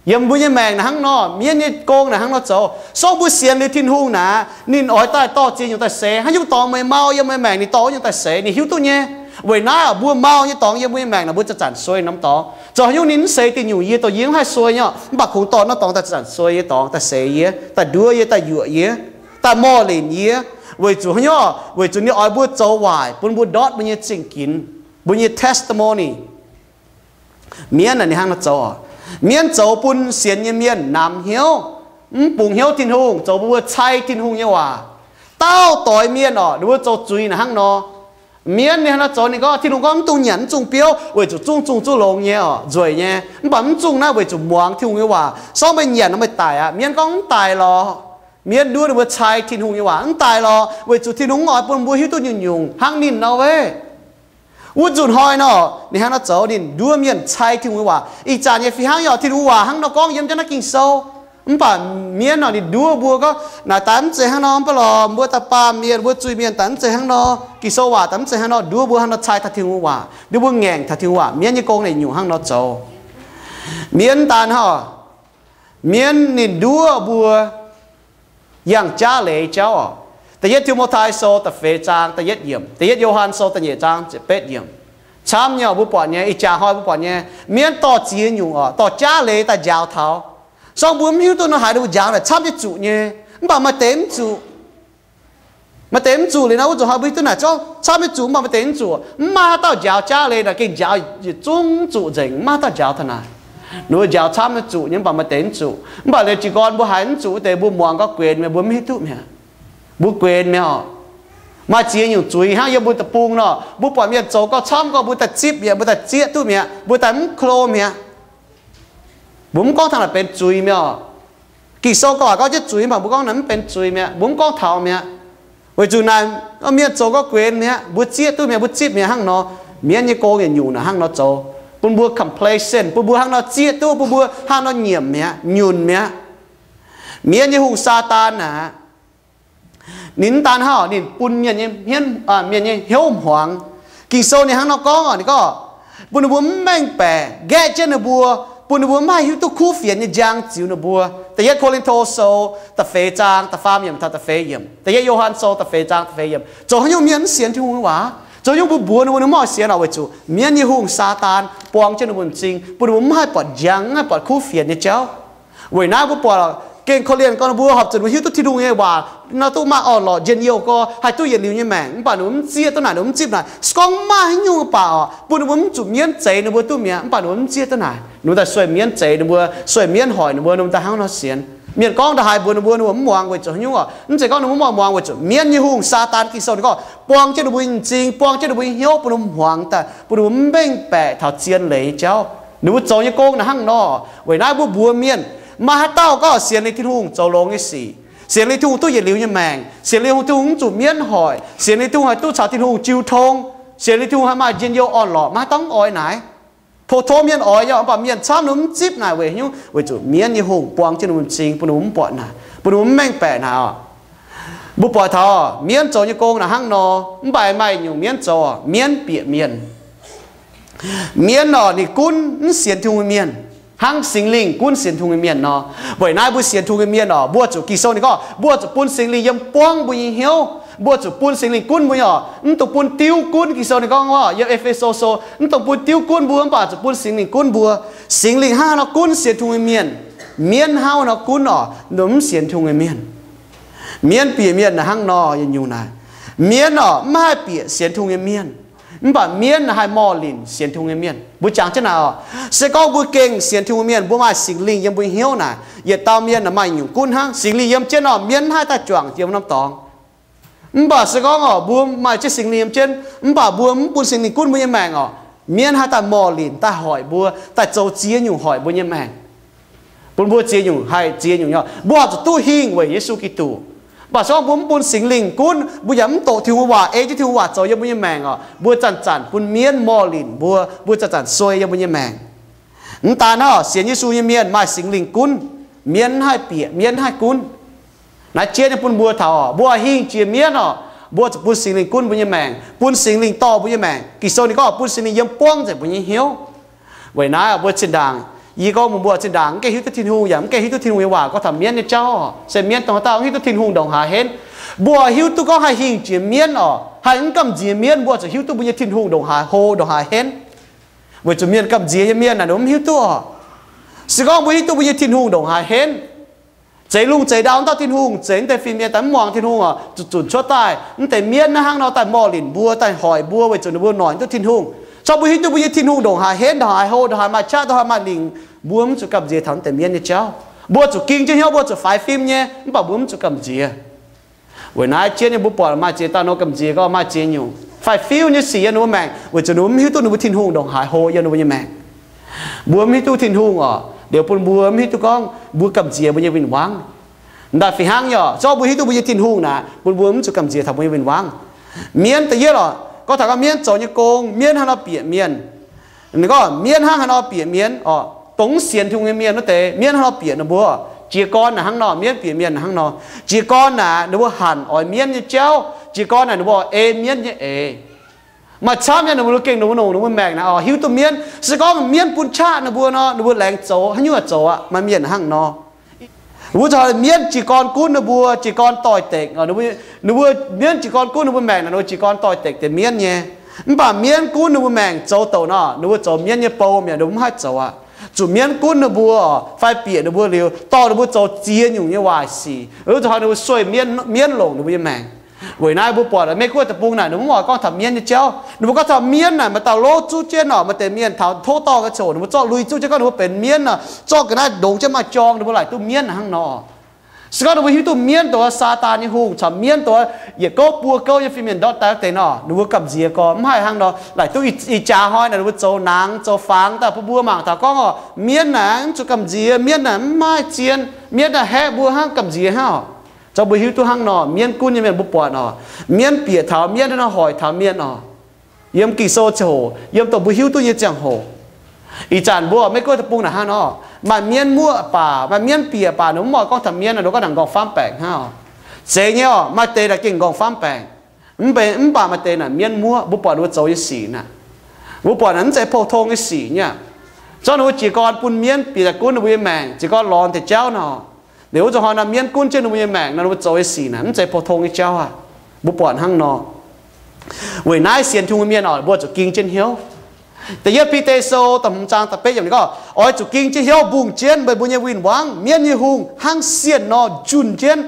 Yiem mbuo nyei maengc naaic hnangv nor, mienv nyei gong naaic hnangv nor zoux. Sorng mbuo sienx liuz Tin-Hungh naaic, ninh oix daaih dorh ziex nyungc daaih seix. Haaix nyungc dorngx meih mau yiem meih maengc, ninh dorh wuov nyungc daaih seix, ninh hiuv duqv nyei. Weic naaiv mbuo mau nyei dorngx yiem mbuo nyei maengc naaic, mbuo zanc-zanc suei norm dorngx. Zoux haaix nyungc ninh mv seix diuh nyungc, yie douz yie mv haih suei nyei, mv baac kungx dorh norm dorngx daaih zanc-zanc suei yie, dorngx daaih seix yie, daaih nduov yie, daaih yuoqc yie, daaih morh linc yie. Weic zuqc haaix nyungc? Weic zuqc ninh oix mbuo zoux waaic bun mbuo ndortv mbuo nyei zingh ginx, mbuo nyei testimony. Mienv naaic ninh hnangv nor zoux. Mienv zoux bun sienx nyei mienh namx hnyouv, mv bungx hnyouv Tin-Hungh, zoux bun mbuo cai Tin-Hungh nyei waac. Dauh doix mienh oc, ninh mbuo zoux zuiz naaic hnangv nor. Mienv ninh hnangv nor zoux, ninh gorngv Tin-Hungh gorngv mv dungx nyanc mv zungh biouv weic zuqc zungv zungh zuqv longx nyei oc, nzueic nyei. Mv baac mv zungh naaiv weic zuqc muangx Tin-Hungh nyei waac. Sorng meih nyanc nor meih daic aqv. Mienv gorngv mv daic lorqc. Mienv nduov ninh mbuo cai Tin-Hungh nyei waac, mv daic lorqc, weic zuqc Tin-Hungh mv oix bun mbuo hiuv duqv nyungc-nyungc hnangv ninh nor weic. Wuov nzunc hnoi nor, ninh hnangv nor zoux, ninh nduov mienh cai Tin-Hungh nyei waac. Ih zanc nyei fih hnangv nyei oc, Tin-Hungh waac hnangv nor gorngv yiem jienv naaiv Ging-Sou. Mv baac mienv nor ninh nduov mbuo gorngv, naaic daaih mv zeiz hnangv nor, mv baac lorqc, mbuo daaih baamh mienh, mbuo zuiz-mienh daaih mv zeiz hnangv nor, Ging-Sou waac daaih mv zeiz hnangv nor, nduov mbuo hnangv nor cai taux Tin-Hungh waac, nduov mbuo ngaengc taux Tin-Hungh waac. Mienv nyei gong naaic nyungc hnangv nor zoux. Mienv daan hnangv, mienv ninh nduov mbuo yangh jaav leiz jauv oc. Da'yietv Ti^mo^tai Sou da'feix zaang da'yietv yiemc, Da'yietv Yo^han Sou da'nyeic zaang ziepc betv yiemc. Camv nyei oc, mbuo buatc nyei, ih jaax hnoi mbuo buatc nyei, mienv dorh ziex nyungc oc, dorh jaav leiz daaih njaaux taux. Sorng mbuo mv hiuv duqv nor haaix, mbuo njaaux naaic camv jienv zuqc nyei, mv baac maaih deix mv zuqc. Maaih deix mv zuqc liuz nor, wuov nzunc hnoi mbuo hiuv duqv naaic camv jienv zuqc, mv baac maaih deix mv zuqc. Mv maaih haaix dauh njaaux jaav leiz naaic gengh njaaux yietc zungv zuqc nzengc, mv maaih haaix dauh njaaux taux naaic. Ninh mbuo njaaux camv jienv zuqc nyei, mv baac maaih deix mv zuqc. Mv baac liuz jiez gorn mbuo haiz mv zuqc wuov deix, mbuo muangx gorngv guenx mi'aqv, mbuo mv hiuv duqv mi'aqv. Mbuo guenx mi'aqv oc. Maaih ziex nyungc zuiz hnangv yiem mbuo deic-bung nor, mbuo buatc mienh zoux gauh camv gorngv mbuo daaih zipv mi'aqv, mbuo daaih zieqv duqv mi'aqv, mbuo daaih mv klo mi'aqv. Mbuo mv gorngv taux naaic benx zuiz mi'aqv oc. Ging-Sou gorngv, gorngv jienv zuiz, mv baac mbuo gorngv naaic mv benx zuiz mi'aqv, mbuo mv gorngv taux mi'aqv. Weic zuqc naaic mienh zoux gorngv guenx mi'aqv, mbuo zieqv duqv mi'aqv, mbuo zipv mi'aqv hnangv nor. Mienv nyei gong yietc nyungc naaic hnangv nor zoux, bun mbuo complacent, bun mbuo hnangv nor zieqv duqv, bun mbuo hnangv nor nyiemc mi'aqv, nyunc mi'aqv. Mienv nyei hungh, Saadaan naaic, ninh mv daan hnangv, ninh bun mienh nyei hmien, mienh nyei hnyouv hmuangx, Ging-Sou ninh hnangv nor gorngv, ninh gorngv bun ninh mbuo mv mengh baeqc, nqaeqv jienv ninh mbuo, bun ninh mbuo mv haih hiuv duqv kuv fienx nyei njang ziux ninh mbuo. Da'yietv Ko^lin^to Sou da'feix zaang da'faam yiemc taux da'feix yiemc, Da'yietv Yo^han Sou da'feix zaang da'feix yiemc. Zoux haaix nyungc mienh mv sienx Tin-Hungh nyei waac? Zoux haaix nyungc mbuo mbuox ninh mbuo, ninh mv oix sienx oc? Weic zuqc mienv nyei hungh, Saadaan, buang jienv ninh mbuo m'zing, bun ninh mbuo mv haih buatc njang, mv haih buatc kuv fienx nyei jauv. Weic naaiv mbuo buatc gengh korv-lienh gorngv ninh mbuo horpc zuqc ninh mbuo hiuv duqv Tin-Hungh nyei waac nor duqv maaih orn-lorqc, njien-youh gorx, haih duqv yietc liuz nyei maengc. Mv baac ninh mbuo mv zieqv duqv naaic, ninh mbuo mv zipv naaic. Se gorngv maaih haaix nyungc baac oc, bun ninh mbuo mv zuqc mienv zeix ninh mbuo duqv mi'aqv, mv baac ninh mbuo mv zieqv duqv naaic. Ninh mbuo daaih sueih mienv zeix ninh mbuo, sueih mienv hoic ninh mbuo, ninh mbuo daaih hnangv nor sienx. Mienh gorngv ndaaih haaix mbuox ninh mbuo, ninh mbuo mv muangx. Weic zuqc haaix nyungc oc? Mv zeiz gorngv ninh mbuo mv oix muangx, weic zuqc mienv nyei hungh, Saadaan, Ging-Sou ninh gorngv, buang jienv ninh mbuo nyei m'zing, buang jienv ninh mbuo nyei hnyouv, bun ninh mbuo hmuangx daaih, bun ninh mbuo mv mengh baeqc taux zien leiz nyei jauv. Ninh mbuo zoux nyei gong naaic hnangv nor. Weic naaiv mbuo mbuox mienh, maaih haaix dauh gorngv sienx liuz Tin-Hungh zoux longx nyei sic, sienx liuz Tin-Hungh duqv yietc liuz nyei maengc, sienx liuz Tin-Hungh mv zuqc mienv hoic, sienx liuz Tin-Hungh haih duqv caux Tin-Hungh jiu tong, sienx liuz Tin-Hungh haih maaih njien-youh orn-lorqc, maaih haaix dauh mv oix naaic? Pou tov mienh oix nyei, mv baac mienh camv ninh mbuo mv zipv naaic. Weic haaix nyungc? Weic zuqc mienv nyei hungh buang jienv ninh mbuo m'zing, bun ninh mbuo mv buatc naaic, bun ninh mbuo mv mengh baeqc naaic oc. Mbuo buatc taux mienv zoux nyei gong naaic hnangv nor, mv baac maaih nyungc mienv zoux, mienv bieqc mienh. Mienv oc, ninh gunv mv sienx Tin-Hungh nyei mienh, hnangv Singx Lingh gunv sienx Tin-Hungh nyei mienh nor. Weic naaiv mbuo sienx Tin-Hungh nyei mienh oc, mbuo zuqc, Ging-Sou ninh gorngv, mbuo zuqc bun Singx Lingh yiem buangv mbuo nyei hnyouv. Mbuo zuqc bun Singx Lingh gunv mbuo nyei oc, mv dungx bun diuv gunv. Ging-Sou ninh gorngv oc, yiem E^fe^so Sou, mv dungx bun diuv gunv mbuo, mv baac zuqc bun Singx Lingh gunv mbuo. Singx Lingh hnangv haaix nor gunv sienx Tin-Hungh nyei mienh? Mienv hnangv haaix nor gunv oc, mv sienx Tin-Hungh nyei mienh? Mienv bieqc mienh naaic hnangv nor yietc nyungc naaic. Mienv oc, mv haih bieqc sienx Tin-Hungh nyei mienh, mv baac mienv naaic haih morh linc sienx Tin-Hungh nyei mienh. Mbuo jangx jienv naaic oc, se gorngv mbuo gengh sienx Tin-Hungh nyei mienh, mbuo maaih Singx Lingh yiem mbuo nyei hnyouv naaic, yietc dauh mienh naaic maaih nyungc gunv hnangv. Singx Lingh yiem jienv oc, mienv mv haih daaih juangc yiem norm dorngx. Mv baac se gorngv oc, mbuo maaih jienv Singx Lingh yiem jienv, mv baac mbuo mv bun Singx Lingh gunv mbuo nyei maengc oc, mienv haih daaih morh linc, daaih hoic mbuo, daaih zoux ziex nyungc hoic mbuo nyei maengc, bun mbuo ziex nyungc haih ziex nyungc nyei. Mbuo horpc zuqc duqv hingh weic Yesu Giduc. Mv baac se gorngv mbuo mv bun Singx Lingh gunv, mbuo yaac mv doqc Tin-Hungh waac, ei jienv Tin-Hungh waac zoux yiem mbuo nyei maengc oc, mbuo zanc-zanc bun mienv morh linc mbuo, mbuo zanc-zanc suei yiem mbuo nyei maengc. Mv daan hnangv oc, sienx Yesu nyei mienh maaih Singx Lingh gunv, mienv mv haih bieqc, mienv mv haih gunv. Naaiv jienv nyei bun mbuo taux oc, mbuo hingh jiex mienv oc, mbuo zuqc bun Singx Lingh gunv mbuo nyei maengc, bun Singx Lingh dorh mbuo nyei maengc. Ging-Sou ninh gorngv bun Singx Lingh yiem buangv nzengc mbuo nyei hnyouv. Weic naaiv mbuo zinh ndaangc, yie gorngv mbuox mbuo, zinh ndaangc mv gaengh hiuv duqv Tin-Hungh yaac mv gaengh hiuv duqv Tin-Hungh nyei waac gorngv taux mienv nyei jauv, se mienv dongh haaix dauh mv hiuv duqv Tin-Hungh ndongc haaix henv. Mbuo hiuv duqv gorngv haih hingh jiex mienv oc, haih mv gamh nziex mienv, mbuo zuqc hiuv duqv mbuo nyei Tin-Hungh ndongc haaix hlo, ndongc haaix henv. Weic zuqc mienh gamh nziex nyei mienh naaic ninh mv hiuv duqv oc. Se gorngv mbuo hiuv duqv mbuo nyei Tin-Hungh ndongc haaix henv, zeix lungh zeix ndau dauh Tin-Hungh, zeix naaiv deix fin-mienh daaih mv muangx Tin-Hungh oc, zuqc zunc cuotv daaih, naaiv deix mienv naaiv hnangv nor daaih morh linc mbuo, daaih hoic mbuo, weic zuqc ninh mbuo noic duqv Tin-Hungh. Corc mbuo hiuv duqv mbuo nyei Tin-Hungh ndongc haaix henv, ndongc haaix hlo, ndongc haaix maaih qaqv, ndongc haaix maaih lingc, mbuo mv zuqc gamh nziex taux naaiv deix mienv nyei jauv. Mbuo zuqc ging jienv hnyouv, mbuo zuqc faix fim nyei, mv baac mbuo mv zuqc gamh nziex. Weic naaiv jienv nyei mbuo buatc maaih ziex dauh nor gamh nziex gorngv maaih ziex nyungc faix-fiuv nyei sic yiem ninh mbuo maengc, weic zuqc ninh mbuo mv hiuv duqv ninh mbuo Tin-Hungh ndongc haaix hlo yiem ninh mbuo nyei maengc. Mbuo mv hiuv duqv Tin-Hungh oc, liuz bun mbuo mv hiuv duqv gorngv mbuo gamh nziex mbuo nyei win-wangv. Ndaaih fih hnangv nyei oc, zorqv mbuo hiuv duqv mbuo nyei Tin-Hungh naaic, bun mbuo mv zuqc gamh nziex taux mbuo nyei win-wangv. Mienv da'yietv oc, gorngv taux gorngv mienv zoux nyei gong, mienv hnangv nor bieqc mienh. Ninh gorngv mienv hnangv haaix nor bieqc mienh oc, dongh mv sienx Tin-Hungh nyei mienh wuov deix, mienv hnangv nor bieqc ninh mbuo. Jiez gorn naaic hnangv nor, mienv bieqc mienh naaic hnangv nor. Jiez gorn naaic ninh mbuo hanc oix mienv nyei jauv. Jiez gorn naaic ninh mbuo ei mienv nyei eix. Maaih camv nyei ninh mbuo gengh ninh mbuo longc ninh mbuo maengc naaic oc hiuv duqv mienv. Se gorngv mienv bun qaqv ninh mbuo nor, ninh mbuo laengz zoux, haaix nyungc zoux aqv. Maaih mienh hnangv nor. Wuov zanc mienv jiez gorn gunv ninh mbuo, jiez gorn doix-dekc. Ninh mbuo, mienv jiez gorn gunv ninh mbuo maengc naaic, ninh mbuo jiez gorn doix-dekc deix mienv nyei. Mv baac mienv gunv ninh mbuo maengc zoux douc nor, ninh mbuo zoux mienv nyei bou mi'aqv, ninh mbuo mv haih zoux aqv. Zuqc mienv gunv ninh mbuo fai bieqc ninh mbuo liuz, dorh ninh mbuo zoux ziex nyungc nyei waaic sic. Wuov zanc ninh mbuo sueih mienv, mienv longc ninh mbuo nyei maengc. Weic naaiv mbuo buatc Meiv Guoqv deic-bung naaic, ninh mbuo mv oix gorngv taux mienv nyei jauv. Ninh mbuo gorngv taux mienv naaic, maaih dauh lov zuqv jienv nor, maaih deix mienh taux tov dorh ga'qoc, ninh mbuo zorqv lui zuqv jienv gorngv ninh mbuo benx mienv nor, zorqv ga'naaiv ndongx jienv maaih jorng, ninh mbuo laaic duqv mienv hnangv nor. Se gorngv ninh mbuo hiuv duqv mienv dongh Saadaan nyei hungh caux mienv dongh yietc gouv buo gouv nyei fin-mienh ndortv daaih wuov deix nor, ninh mbuo gamh nziex gorx, mv haih hnangv nor. Laaic duqv ih jaax hnoi naaic ninh mbuo zoux nangx zoux fangx daaih bun mbuo mangc taux gorngv oc, mienv naaic mv zuqc gamh nziex, mienv naaic mv maaih zien, mienv naaic haeqv mbuo hnangv, gamh nziex hnangv oc. Zorqv mbuo hiuv duqv hnangv nor, mienv gunv nyei mienh mbuo buatc oc, mienv bieqc taux mienv, hnangv nor hoic taux mienv oc. Yiem Ging-Sou ziangh hoc, yiem dongh mbuo hiuv duqv nyei ziangh hoc. Ih zanc mbuo Meiv Guoqv deic-bung naaic hnangv nor, maaih mienv muoqv baac, maaih mienv bieqc baac, ninh mv oix gorngv taux mienv, ninh gorngv naaic nqorngv-famv baengc hnangv oc. Zeiz nyei oc, maaih deix naaic gengh nqorngv-famv baengc. Mv baac maaih deix naaic mienv muoqv, mbuo buatc ninh mbuo zoux nyei sic naaic, mbuo buatc naaic mv zeiz pou-tong nyei sic nyei aqv. Zorqv ninh mbuo jiez gorn bun mienv bieqc daaih gunv ninh mbuo nyei maengc, jiez gorn lorz deix jauv nor. Liuz wuov zuqc hnoi nor mienv gunv jienv ninh mbuo nyei maengc nor, ninh mbuo zoux nyei sic naaic mv zeiz pou-tong nyei jauv aqv. Mbuo buatc hnangv nor. Weic naaiv sienx Tin-Hungh mienh oc, mbuo zuqc ging jienv hnyouv. Da'yietv Bide Sou da'hmz zaang da'betv yiemc ninh gorngv, oix zuqc ging jienv hnyouv mbungh jienv meih mbuo nyei win-wangv, mienv nyei hungh, hnangv sienh nor njunh jienv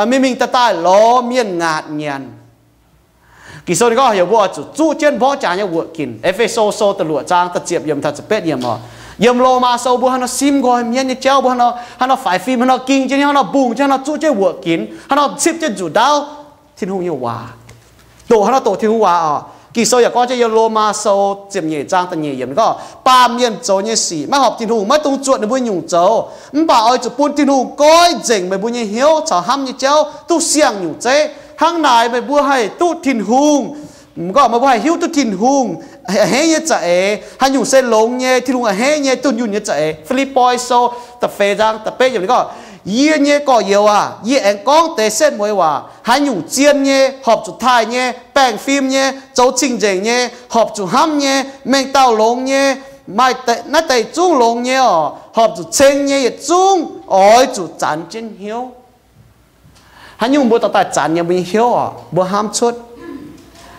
mingh mingh daaih daaih lorz mienh ngaatc nyanc. Ging-Sou ninh gorngv heuc mbuo oix zuqc zuqv jienv mborqv jaax nyei wuoqc ginc. E^fe^so Sou da'luoqc zaang da'ziepc yiemc taux da'betv yiemc oc. Yiem Lomaa Sou mbuo hnangv nor simv nqoi mienv nyei jauv, mbuo hnangv nor, hnangv nor faix fim, hnangv nor ging jienv hnyouv, hnangv nor mbungh jienv, hnangv nor zuqv jienv wuoqc ginc, hnangv nor cipv jienv nzuqc ndaauv Tin-Hungh nyei waac. Doqc hnangv nor doqc Tin-Hungh waac oc. Ging-Sou yaac gorngv jienv yiem Lomaa Sou ziepc nyeic zaang da'nyeic yiemc gorngv, baamh mienh zoux nyei sic maiv horpc Tin-Hungh, maiv dungx zuotc ninh mbuo nyungc zoux. Mv baac oix zuqc bun Tin-Hungh goiv nzengc meih mbuo nyei hnyouv caux hnamv nyei jauv duqv siang-nyungc zeiv. Hnangv naaic meih mbuo haih duqv Tin-Hungh, gorngv meih mbuo haih hiuv duqv Tin-Hungh a'hneiv nyei za'eix, haaix nyungc se longx nyei, Tin-Hungh a'hneiv nyei, dunh yunh nyei za'eix. Fi^lipv^poi Sou da'feix zaang da'betv yiemc ninh gorngv, yie nyei gorx-youz aah, yie aengx gorngv deix setv mueiz waac. Haaix nyungc zien nyei, horpc zuqc taaih nyei, baengh fim nyei, zoux cing-nzengc nyei, horpc zuqc hnamv nyei, mengh dauh longx nyei, maaih naaiv deix zungv longx nyei oc, horpc zuqc ceng nyei yietc zungv oix zuqc zanx jienv hnyouv. Haaix nyungc mbuo dorh daaih zanx yiem mbuo nyei hnyouv oc? Mbuo hnamv cuotv.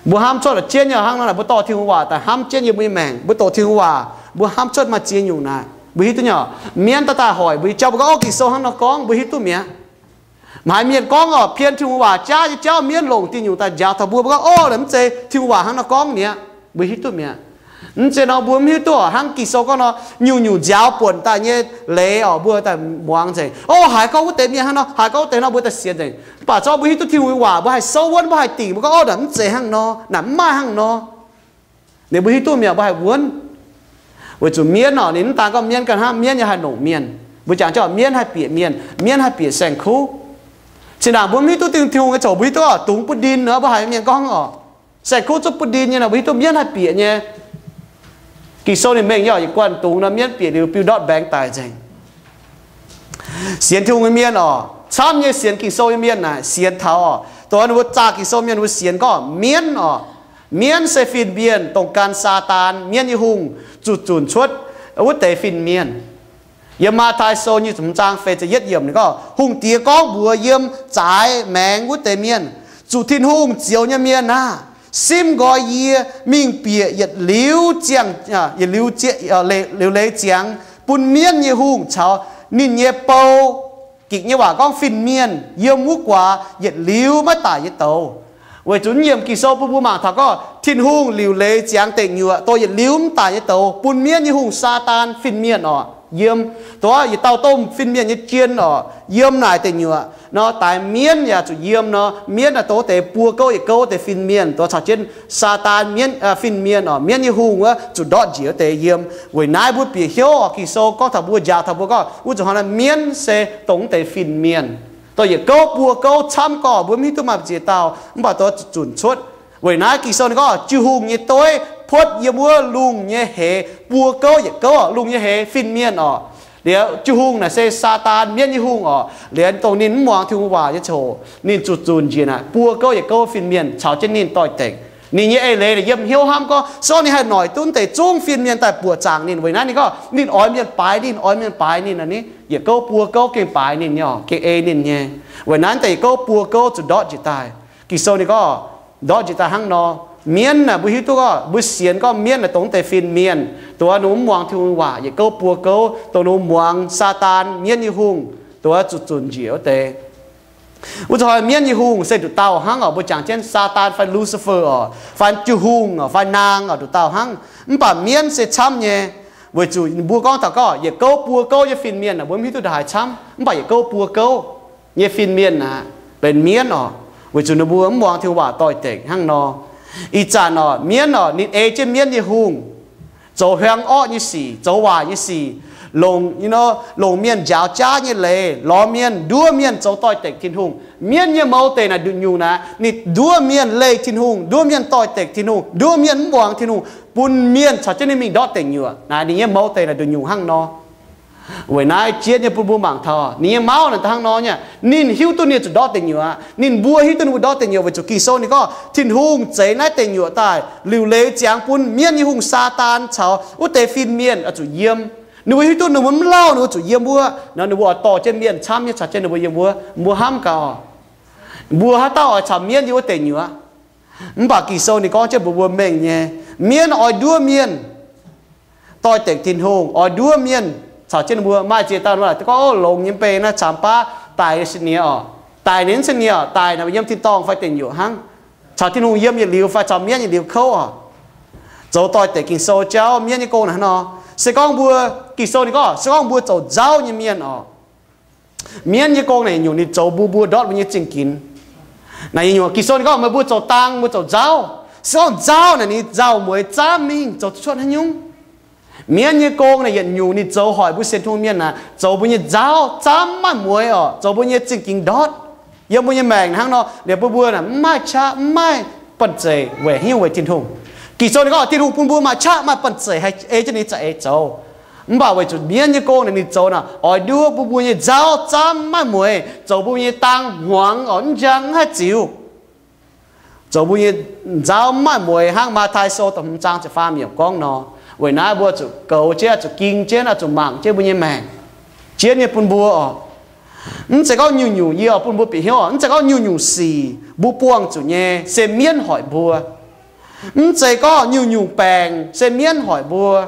Mbuo hnamv cuotv la'jienv nyei hnangv nor naaic, mbuo dorh Tin-Hungh waac daaih hnamv jienv yiem mbuo nyei maengc. Mbuo doqc Tin-Hungh waac, mbuo hnamv cuotv maaih ziex nyungc naaic. Mbuo hiuv duqv nyei, mienv daaih daaih hoic mbuo nyei jauv, mbuo gorngv, Ov, Ging-Sou hnangv nor gorngv, mbuo hiuv duqv mi'aqv. Maaih mienh gorngv oc, pien Tin-Hungh waac jaav nyei jauv, mienv longc diuh nyungc daaih njaaux taux mbuo, mbuo gorngv, Ov, mv zeiz Tin-Hungh waac hnangv nor gorngv mi'aqv. Mbuo hiuv duqv mi'aqv. Mv zeiz nor mbuo mv hiuv duqv hnangv Ging-Sou gorngv nor, nyungc-nyungc nziaaux buonc daaih nyei leiz oc, mbuo daaih muangx nzengc. Ov, haiz gorngv wuov deix mienh hnangv nor, haiz gorngv wuov deix nor, mbuo daaih sienx nzengc. Mv baac zorqv mbuo hiuv duqv Tin-Hungh waac, mbuo haih souv wuonv, mbuo haih dingc, mbuo gorngv, Ov, naaic mv zeiz hnangv nor, naaic mv maaih hnangv nor. Ninh mbuo hiuv duqv mi'aqv, mbuo haih wuonv. Weic zuqc mienv oc, ninh mv daan gorngv mienv ganh hnangv, mienv yaac haih longc mienh. Mbuo jangx jienv mienv haih bieqc mienh, mienv haih bieqc saeng-kuv. Zinh ndaangc mbuo mv hiuv duqv Tin-Hungh nyei ziangh hoc, mbuo hiuv duqv dungx butv-ndin nor, mbuo haiz mienh gorngv oc, saeng-kuv zungv butv-ndin nyei nor, mbuo hiuv duqv mienv haih bieqc nyei. Ging-Sou ninh mengh nyei oc, yietc guanh dungz nor mienv bieqc liuz bill ndortv mbaengx daic nzengc. Sienx Tin-Hungh nyei mienh oc, camv nyei sienx Ging-Sou nyei mienh naaic sienx taux oc, dongh ninh mbuo zaah Ging-Sou mienh mbuo sienx gorngv mienv oc, mienv se fin-mienh, dongh gan Saadaan, mienv nyei hungh, zuqc zunc cuotv wuov deix fin-mienh. Yiem Matv^tai Sou nyic ziepc hmz zaang feix ziepc yietv yiemc ninh gorngv, Hungh Diex gorngv mbuox yiem zaaix maengx wuov deix mienh, zuqc Tin-Hungh zioux nyei mienh aah! Simv nqoi yie mingh bieqc yietc liuz ziangh, yietc liuz, liuz leiz ziangx bun mienv nyei hungh caux ninh nyei bou, gikc nyei waac gorngv fin-mienh, yiem wuov guaax yietc liuz maiv daic nyei douz. Weic zuqc yiem Ging-Sou bun mbuo mangc taux gorngv Tin-Hungh liuc leiz ziangx deic nyuoqc dongh yietc liuz mv daic nyei douz bun mienv nyei hungh Saadaan fin-mienh oc yiem. Dongh yietc dauh domh fin-mienh nyei jien oc yiem naaic deic nyuoqc nor, daix mienv yaac zuqc yiem nor. Mienv naaiv dongh wuov deix buo gouv yietc gouv wuov deix fin-mienh, dongh caux jienv Saadaan mienv, fin-mienh oc, mienv nyei hungh wuov zuqc ndortv njiec wuov deix yiem. Weic naaiv mbuo bieqc hnyouv oc, Ging-Sou gorngv taux mbuo, njaaux taux mbuo gorngv wuov zuqc hnangv naaiv mienv se dongh wuov deix fin-mienh, dongh yietc gouv buo gouv camv gorngv mbuo mv hiuv duqv maaih ziex dauh, mv baac dongh zuqc zunc cuotv. Weic naaiv Ging-Sou ninh gorngv Jiu-hungh nyei doiv puotv yiem wuov lungh nyei heix buo gouv yietc gouv oc, lungh nyei heix fin-mienh oc. Liuz Jiu-hungh naaic se Saadaan, mienv nyei hungh oc. Liuz dongh ninh mv muangx Tin-Hungh waac nyei ziangh hoc ninh zuqc zunc njiec naaic buo gouv yietc gouv fin-mienh caux jienv ninh doix-dekc. Ninh nyei eix leiz naaic yiem hnyouv hnamv gorngv se gorngv ninh haih noic duqv wuov deix zungv fin-mienh daaih buoqc zaangc ninh. Weic naaiv ninh gorngv ninh oix mienh baaix ninh, oix mienh baaix ninh, yietc gouv buo gouv gengh baaix ninh nyei oc, gengh ei ninh nyei. Weic naaiv deix yietc gouv buo gouv zuqc ndortv njiec daaih. Ging-Sou ninh gorngv ndortv njiec daaih hnangv nor. Mienv naaic mbuo hiuv duqv gorngv mbuo sienx gorngv mienv naaic dongh wuov deix fin-mienh, dongh wuov ninh mv muangx Tin-Hungh waac, yietc gouv buo gouv, dongh ninh mbuo muangx Saadaan, mienv nyei hungh, dongh wuov zuqc zunc njiec wuov deix. Wuov zuqc hnoi mienv nyei hungh se nduqc dauh hnangv oc. Mbuo jangx jienv Saadaan fai Lucifer oc, fai Jiu-hungh oc, fai naang oc, nduqc dauh hnangv. Mv baac mienv se camv nyei, weic zuqc mbuo gorngv taux gorngv yietc gouv buo gouv nyei fin-mienh naaic mbuo mv hiuv duqv ndongc haaix camv, mv baac yietc gouv buo gouv nyei fin-mienh naaic benx mienv oc, weic zuqc ninh mbuo mv muangx Tin-Hungh waac doix-dekc hnangv nor. Ih zanc oc, mienv oc, ninh ei jienv mienv nyei hungh zoux hiaang orqv nyei sic, zoux waaic nyei sic, longc, longc mienh njaaux jaav nyei leiz, lorz mienh, nduov mienh zoux doix-dekc Tin-Hungh. Mienv nyei mouz deic naaic nduqc nyungc naaic, ninh nduov mienh leih Tin-Hungh, nduov mienh doix-dekc Tin-Hungh, nduov mienh mv muangx Tin-Hungh, bun mienh caux jienv ninh mingh ndortv deic nyuoqc. Naaic ninh nyei mouz deic naaic nduqc nyungc hnangv nor. Weic naaiv jienv nyei bun mbuo mangc taux ninh nyei mauv naaic da'hnangv nor nyei. Ninh hiuv duqv ninh zuqc ndortv deic nyuoqc. Ninh mbuo hiuv duqv ninh mbuo ndortv deic nyuoqc weic zuqc Ging-Sou ninh gorngv Tin-Hungh zeix naaiv deic nyuoqc daaih liuc leiz ziangx bun mienv nyei hungh, Saadaan, caux wuov deix fin-mienh oix zuqc yiem. Ninh mbuo hiuv duqv ninh mbuo mv lauh ninh mbuo zuqc yiem wuov nor, ninh mbuo oix dorh jienv mienh camv nyei caux jienv ninh mbuo yiem wuov. Mbuo hnamv gaax, mbuo haaix dauh oix caux mienv yiem wuov deic nyuoqc? Mv baac Ging-Sou ninh gorngv jienv mbuox mbuo mengh nyei, mienv oix nduov mienh doix-dekc Tin-Hungh, oix nduov mienh caux jienv ninh mbuo. Maaih ziex dauh gorngv, o, longx nyei mbei naaiv camx baav daic se nie oc. Daic ninh se nie oc, daic naaic yiem tin-dorngh fai deic nyuoqc hnangv, caux Tin-Hungh yiem yietc liuz fai caux mienv yietc liuz kouv oc. Zoux doix-dekc Ging-Sou jauv mienv nyei gong naaic hnangv nor. Se gorngv mbuo, Ging-Sou ninh gorngv, se gorngv mbuo zoux nzauv nyei mienh oc, mienv nyei gong naaic nyungc ninh zoux mbuo, mbuo ndortv mbuo nyei zingh ginx. Naaic nyungc Ging-Sou ninh gorngv meih mbuo zoux dang, mbuo zoux nzauv. Se gorngv nzauv naaic ninh nzauh mueiz zaamv mingh, zoux cuotv haaix nyungc? Mienv nyei gong naaic yietc nyungc ninh zoux hoic mbuo sienx Tin-Hungh mienh naaic, zoux mbuo nyei nzauv zaamv maiv maaih mueiz oc, zoux mbuo nyei zingh ginx ndortv. Yiem mbuo nyei maengc hnangv nor, liuz bun mbuo naaic mv maaih qaqv, mv maaih banh zeic weic haaix nyungc? Weic Tin-Hungh. Ging-Sou ninh gorngv Tin-Hungh bun mbuo maaih qaqv maaih banh zeic haih ei jienv ninh za'eix zoux. Mv baac weic zuqc mienv nyei gong naaic ninh zoux naaic oix nduov bun mbuo nyei nzauv zaamv maiv maaih mueiz, zoux mbuo nyei dang hmuangx oc, mv njang, mv haih ziux, zoux mbuo nyei nzauv maiv maaih mueiz, hnangv Matv^tai Sou da'hmz zaang ziepc faam yiemc gorngv nor. Weic naaiv mbuo zuqc goux jienv, zuqc ging jienv, zuqc mangc jienv mbuo nyei maengc, jienv nyei bun mbuo oc. Mv zeiz gorngv nyungc-nyungc, yie oix bun mbuo bieqc hnyouv, mv zeiz gorngv nyungc-nyungc sic mbuo buangh zuqc nyei se mienv hoic mbuo. Mv zeiz gorngv nyungc-nyungc baengc se mienv hoic mbuo.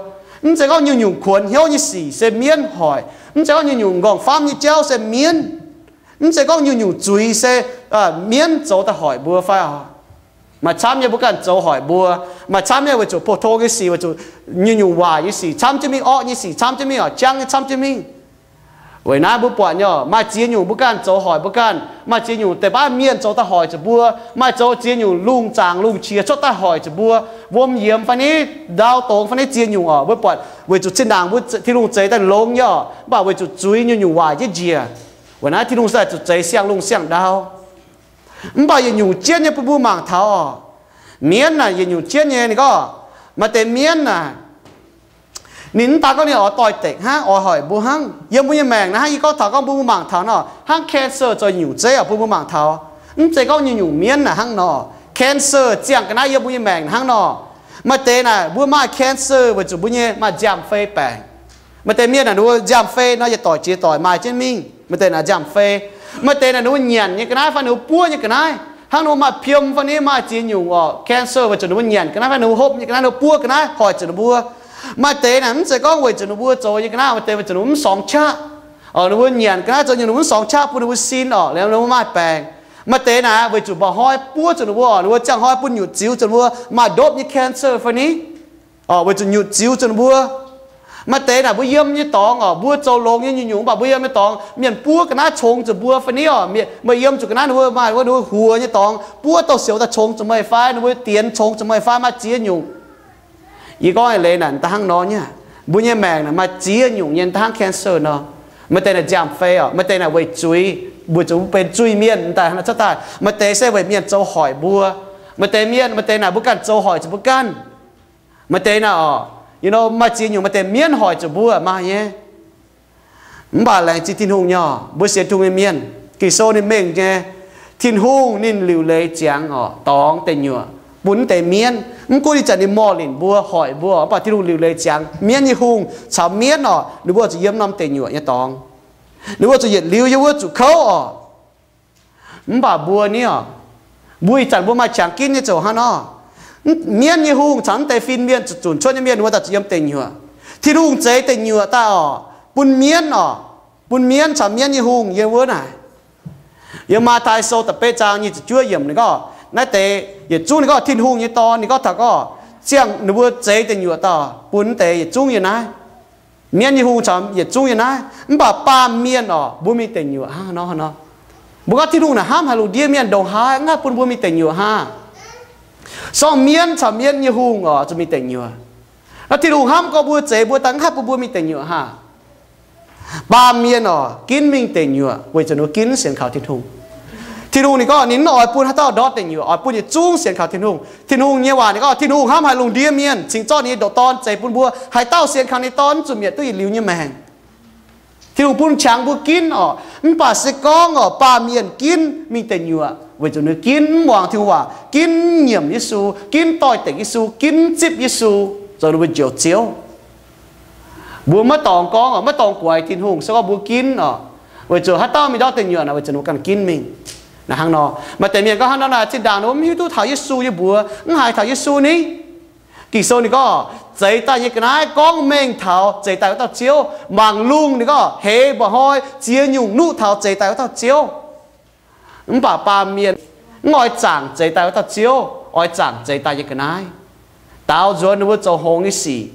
Mv zeiz gorngv nyungc-nyungc kuonx hnyouv nyei sic se mienv hoic. Mv zeiz gorngv nyungc-nyungc nqorngv-famv nyei jauv se mienv. Mv zeiz gorngv nyungc-nyungc zuiz se mienv zoux daaih hoic mbuo fai oc. Maaih camv nyei mbuo ganh zoux hoic mbuo. Maaih camv nyei weic zuqc pou-tong nyei sic, weic zuqc nyungc-nyungc waaic nyei sic camv jienv mingh, orqv nyei sic camv jienv mingh oc, jangv nyei camv jienv mingh. Weic naaiv mbuo buatc nyei, maaih ziex nyungc mbuo ganh zoux hoic mbuo ganh. Maaih ziex nyungc deix baav mienh zoux daaih hoic zuqc mbuo. Maaih zoux ziex nyungc lungh zaangc lungh qiex cuotv daaih hoic zuqc mbuo. Wuom yiemx fai ni, ndau dongz fai ni, ziex nyungc oc, mbuo buatc weic zuqc zinh ndaangc mbuo Tin-Hungh zeix daaih longx nyei oc, mv baac weic zuqc zuiz nyungc-nyungc waaic jienv njiec. Weic naaiv Tin-Hungh daaih zuqc zeix siang-lungh siang-ndau. Mv baac yietc nyungc jienv nyei bun mbuo mangc taux oc. Mienv naaic yietc nyungc jienv nyei ninh gorngv, maaih deix mienv naaic, ninh mv daan gorngv ninh oix doix-dekc hnangv, oix hoic mbuo hnangv. Yiem mbuo nyei maengc naaiv hnangv yie gorngv taux gorngv bun mbuo mangc taux nor, hnangv cancer zoux nyungc zeiv oc, bun mbuo mangc taux. Mv zeiz gorngv nyungc-nyungc mienv naaic hnangv nor, cancer ziangh ga'naaiv yiem mbuo nyei maengc hnangv nor. Maaih deix naaic mbuo maaih cancer weic zuqc mbuo nyei maaih nziaamv-fei baengc. Maaih deix mienh naaic ninh mbuo nziaamv-fei nor yietc doic jiex doic maaih jienv mingh. Maaih deix naaic nziaamv-fei, maaih deix naaic ninh mbuo nyanc nyei ga'naaiv fai ninh mbuo buov nyei ga'naaiv, hnangv ninh mbuo maaih piom fai ni maaih ziex nyungc oc, cancer weic zuqc ninh mbuo nyanc ga'naaiv fai ninh mbuo hopv nyei ga'naaiv, ninh mbuo buov ga'naaiv hoic zuqc ninh mbuo. Maaih deix naaic mv zeiz gorngv weic zuqc ninh mbuo zoux nyei ga'naaiv, maaih deix weic zuqc ninh mbuo mv sorngx qaqv oc, ninh mbuo nyanc ga'naaiv zoux nyungc ninh mbuo mv sorngx qaqv bun ninh mbuo sin oc, liuz ninh mbuo maaih baengc. Maaih deix naaic weic zuqc mba'hnoi buov zuqc ninh mbuo oc, ninh mbuo ziangh hnoi bun nyutc ziux zuqc ninh mbuo maaih ndopv nyei cancer fai ni oc, weic zuqc nyutc ziux zuqc ninh mbuo. Maaih deix naaic mbuo yiem nyei dorngx oc, mbuo zoux longx nyei nyungc-nyungc, mv baac mbuo yiem nyei dorngx mienh buov ga'naaiv congx zuqc mbuo fai ni oc, meih yiem zuqc ga'naaiv ninh mbuo maaih wuov ninh mbuo huox nyei dorngx buov douz-sioux daaih congx zuqc meih fai, ninh mbuo dienx congx zuqc meih fai, maaih ziex nyungc. Yie gorngv eix leiz naaic da'hnangv nor nyei, mbuo nyei maengc naaic maaih ziex nyungc nyei da'hnangv cancer nor. Maaih deix naaic nziaamv-fei oc, maaih deix naaic weic zuiz, weic zuqc mbuo benx zuiz mienh daaih hnangv naaic cuotv daaih. Maaih deix se weic mienh zoux hoic mbuo. Maaih deix mienh, maaih deix naaic mbuo ganh zoux hoic zuqc mbuo ganh. Maaih deix naaic oc, you know, maaih ziex nyungc maaih deix mienv hoic zuqc mbuo maaih nyei. Mv baac laengz zingh Tin-Hungh nyei oc, mbuo sienx Tin-Hungh nyei mienh, Ging-Sou ninh mengh nyei, Tin-Hungh ninh liuc leiz ziangx oc dorngx deic nyuoqc bun deix mienv. Mv gunv ih zanc ninh morh linc mbuo, hoic mbuo, mv baac Tin-Hungh liuc leiz ziangx mienv nyei hungh caux mienv oc, ninh mbuo zuqc yiem norm deic nyuoqc nyei dorngx. Ninh mbuo zuqc yietc liuz yiem wuov zuqc kouv oc. Mv baac mbuo ni oc, mbuo ih zanc mbuo maaih qangx ginv nyei ziouc hnangv nor. Mienv nyei hungh caux mv deix fin-mienh zuqc zunc cuotv nyei mienh wuov daaih zuqc yiem deic nyuoqc. Tin-Hungh zeix deic nyuoqc daaih oc, bun mienv oc, bun mienv caux mienv nyei hungh yiem wuov naaic. Yiem Matv^tai Sou da'betv zaang nyic ziepc juov yiemc ninh gorngv, naaiv deix yietc zungv ninh gorngv Tin-Hungh nyei Dorn, ninh gorngv taux gorngv ziangh ninh mbuo zeix deic nyuoqc daaih bun mv deix yietc zungv yiem naaiv. Mienv nyei hungh caux yietc zungv yiem naaiv, mv baac baamh mienh oc, mbuo mingh deic nyuoqc hnangv nor nor. Mbuo gorngv Tin-Hungh naaic hnamv haaix lungh ndiev mienh ndongc haaix, mv haih bun mbuo mingh deic nyuoqc haa? Sorng mienv caux mienv nyei hungh oc zuqc mingh deic nyuoqc. Nor Tin-Hungh hnamv gorngv mbuo zeix mbuo daaih, mv haih bun mbuo mingh deic nyuoqc haa? Baamh mienh oc, ginv mingh deic nyuoqc weic zuqc ninh mbuo ginv sienx kaux Tin-Hungh. Tin-Hungh ninh gorngv ninh mv oix bun haaix dauh ndortv deic nyuoqc, oix bun yietc zungv sienx kaux Tin-Hungh. Tin-Hungh nyei waac ninh gorngv Tin-Hungh hnamv haaix lungh ndiev mienh cingx zorqv ninh nyei ndoqc Dorn zeix bun mbuo, haaix dauh sienx kaux ninh Dorn zuqc mietc duqv yietc liuz nyei maengc. Tin-Hungh bun qangx mbuo ginv orqc, mv baac se gorngv orqc, baamh mienh ginv mingh deic nyuoqc weic zuqc ninh ginv mv muangx Tin-Hungh waac, ginv mv nyiemc Yesu, ginv doix-dekc Yesu, ginv mv zipv Yesu, zoux ninh mbuo njoux ziouv. Mbuo maiv dorngx gorngv orqc, maiv dorngx guaix Tin-Hungh, se gorngv mbuo ginv orqc, weic zuqc haaix dauh mingh ndortv deic nyuoqc naaic, weic zuqc ninh mbuo ganh ginv mingh. Naaiv hnangv nor, maaih deix mienh gorngv hnangv nor naaic, zinh ndaangc ninh mbuo mv hiuv duqv taux Yesu nyei mbuox, mv haiz taux Yesu ni. Ging-Sou ninh gorngv, zeix daaih nyei ga'naaiv gorngv mengh taux zeix daaih wuov dauh Ziouv. Mangc lungh ninh gorngv, heix mba'hnoi ziex nyungc nuqv taux zeix daaih wuov dauh Ziouv. Mv baac baamh mienh mv oix zaangc zeix daaih wuov dauh Ziouv, oix zaangc zeix daaih nyei ga'naaiv. Daaux nzuonx ninh mbuo zoux hngongx nyei sic.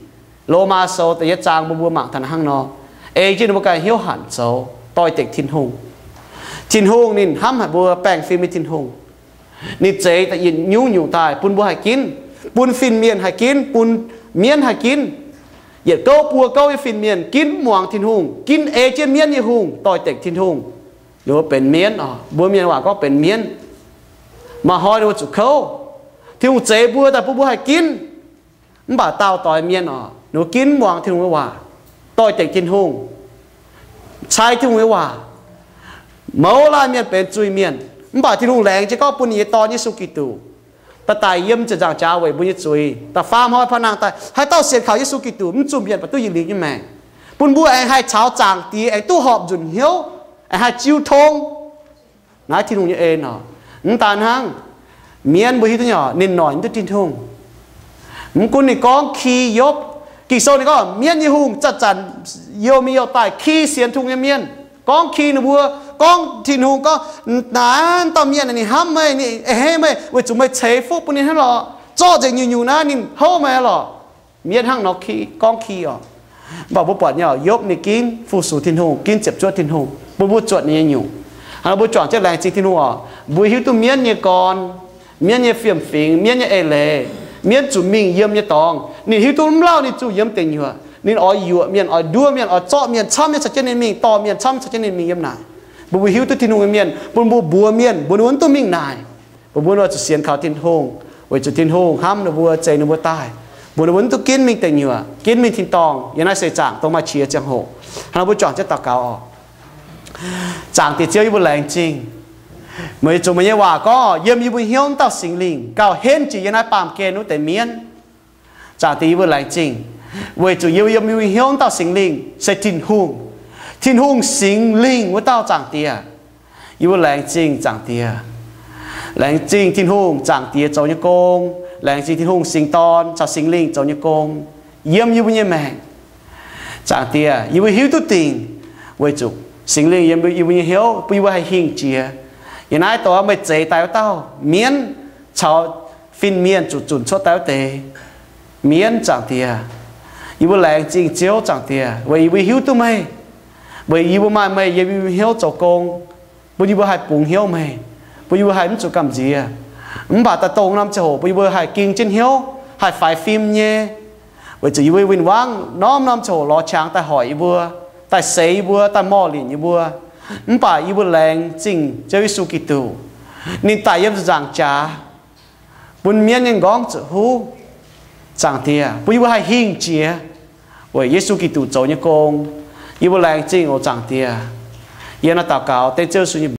Lomaa Sou da'yietv zaang mbuo, mbuo mangc taux hnangv nor, ei jienv ninh mbuo ganh hnyouv hanc zoux doix-dekc Tin-Hungh. Tin-Hungh ninh hnamv haic mbuo, baengh fim nyei Tin-Hungh. Ninh zeix da'nyungc-nyungc daaih bun mbuo haih ginv, bun fin-mienh haih ginv, bun mienv haih ginv. Yietc gouv buo gouv nyei fin-mienh ginv mv muangx Tin-Hungh, ginv ei jienv mienv nyei hungh, doix-dekc Tin-Hungh. Ninh mbuo benx mienv oc. Mbuo mienh waac gorngv benx mienv. Maaih hnoi ninh mbuo zuqc kouv. Tin-Hungh zeix mbuo daaih bun mbuo haih ginv. Mv baac daauh doix mienh oc, ninh mbuo ginv mv muangx Tin-Hungh nyei waac, doix-dekc Tin-Hungh, cai Tin-Hungh nyei waac, mouz laanh mienh benx zuiz-mienh. Mv baac Tin-Hungh laengz jienv gorngv bun ninh nyei Dorn, Yesu Giduc, daaih daic yiem ziepc nzaangc jaax weic mbuo nyei zuiz, da'faam hnoi paan nangh daaih, haaix dauh sienx kaux Yesu Giduc mv zunh mienh baac duqv yietc liuz nyei maengc. Bun mbuo aengx haih caux Zaangc Diex aengx duqv horpc nzunc hnyouv, aengx haih jiu tong. Naaiv Tin-Hungh nyei en oc. Mv daan hnangv, mienv mbuo hiuv duqv nyei oc, ninh noic mv duqv Tin-Hungh. Mv gunv ninh gorngv ki Yopv, Ging-Sou ninh gorngv mienv nyei hungh zanc-zanc youh mingh youh daaih ki sienx Tin-Hungh nyei mienh. Gorngv ki ninh mbuo, gorngv Tin-Hungh gorngv, naaiv dauh mienh ninh hnamv meih, ninh a'hneiv meih weic zuqc meih ceix fuqv bun ninh hnangv lorqc. Zorqv nzengc nyungc-nyungc naaiv ninh houv meih lorqc. Mienv hnangv nor gorngv ki oc. Mv baac mbuo buatc nyei oc, Yopv ninh ginv fu-sux Tin-Hungh, ginv ziepc zuoqv Tin-Hungh, bun mbuo zuotc ninh nyei nyungc. Hnangv nor mbuo juangc jienv laengz zingh Tin-Hungh oc. Mbuo hiuv duqv mienv nyei gorn, mienv nyei fiem-fingx, mienv nyei eix leiz, mienv zuqc mingh yiem nyei dorngx, ninh hiuv duqv mv lauh ninh zuqc yiem deic nyuoqc, ninh oix yuoqc mienh, oix nduov mienh, oix zorqv mienh camv nyei caux jienv ninh mingh, dorh mienh camv nyei caux jienv ninh mingh yiem naaic. Mbuo, mbuo hiuv duqv Tin-Hungh nyei mienh bun mbuo mbuox mienh, mbuo ninh mbuo mv duqv mingh naaic. Mbuo, mbuo ninh mbuo zuqc sienx kaux Tin-Hungh, weic zuqc Tin-Hungh hnamv ninh mbuo, zeix ninh mbuo daaih, mbuo ninh mbuo mv duqv ginv mingh deic nyuoqc, ginv mingh tin-dorngh. Yiem naaiv seix zaangc dongh maaih qiex ziangh hoc. Hnangv nor mbuo juangc jienv daux gaux oc. Zaangc Diex Ziouv, yie mbuo laengz zingh meih, zuqc meih nyei waac gorngv, yiem yie mbuo hnyouv wuov dauh Singx Lingh gauh henv jiex yiem naaiv baamh gen wuov deix mienv. Zaangc Diex, yie mbuo laengz zingh, weic zuqc yiem, yiem yie mbuo hnyouv wuov dauh Singx Lingh se Tin-Hungh, Tin-Hungh Singx Lingh wuov dauh. Zaangc Diex, yie mbuo laengz zingh Zaangc Diex. Laengz zingh Tin-Hungh Zaangc Diex zoux nyei gong. Laengz zingh Tin-Hungh Singx Dorn caux Singx Lingh zoux nyei gong yiem yie mbuo nyei maengc. Zaangc Diex, yie mbuo hiuv duqv dingc, weic zuqc Singx Lingh yiem yie mbuo nyei hnyouv bun yie mbuo haih hingh jiex. Yiem naaiv dongh meih zeix daaih wuov dauh mienv caux fin-mienh zuqc zunc cuotv daaih wuov deix mienv. Zaangc Diex, yie mbuo laengz zingh Ziouv. Zaangc Diex, weic yie mbuo hiuv duqv meih, weic yie mbuo maaih meih yiem yie mbuo hnyouv zoux gong, bun yie mbuo haih bungx hnyouv meih, bun yie mbuo haih mv zuqc gamh nziex. Mv baac daaih dongh norm ziangh hoc bun yie mbuo haih ging jienv hnyouv, haih faix fim nyei, weic zuqc yie mbuo win-wangv norm-norm ziangh hoc lorz qangx daaih hoic yie mbuo, daaih seix yie mbuo, daaih morh linc yie mbuo. Mv baac yie mbuo laengz zingh Ziouv Yesu Giduc, ninh daic yiem ziepc nzaangc jaax bun mienv nyei m'nqorngv zuqc huv. Zaangc Diex, bun yie mbuo haih hingh jiex weic Yesu Giduc zoux nyei gong. Yie mbuo laengz zingh oc Zaangc Diex. Yie naaiv daux gaux dengv Ziouv Yesu nyei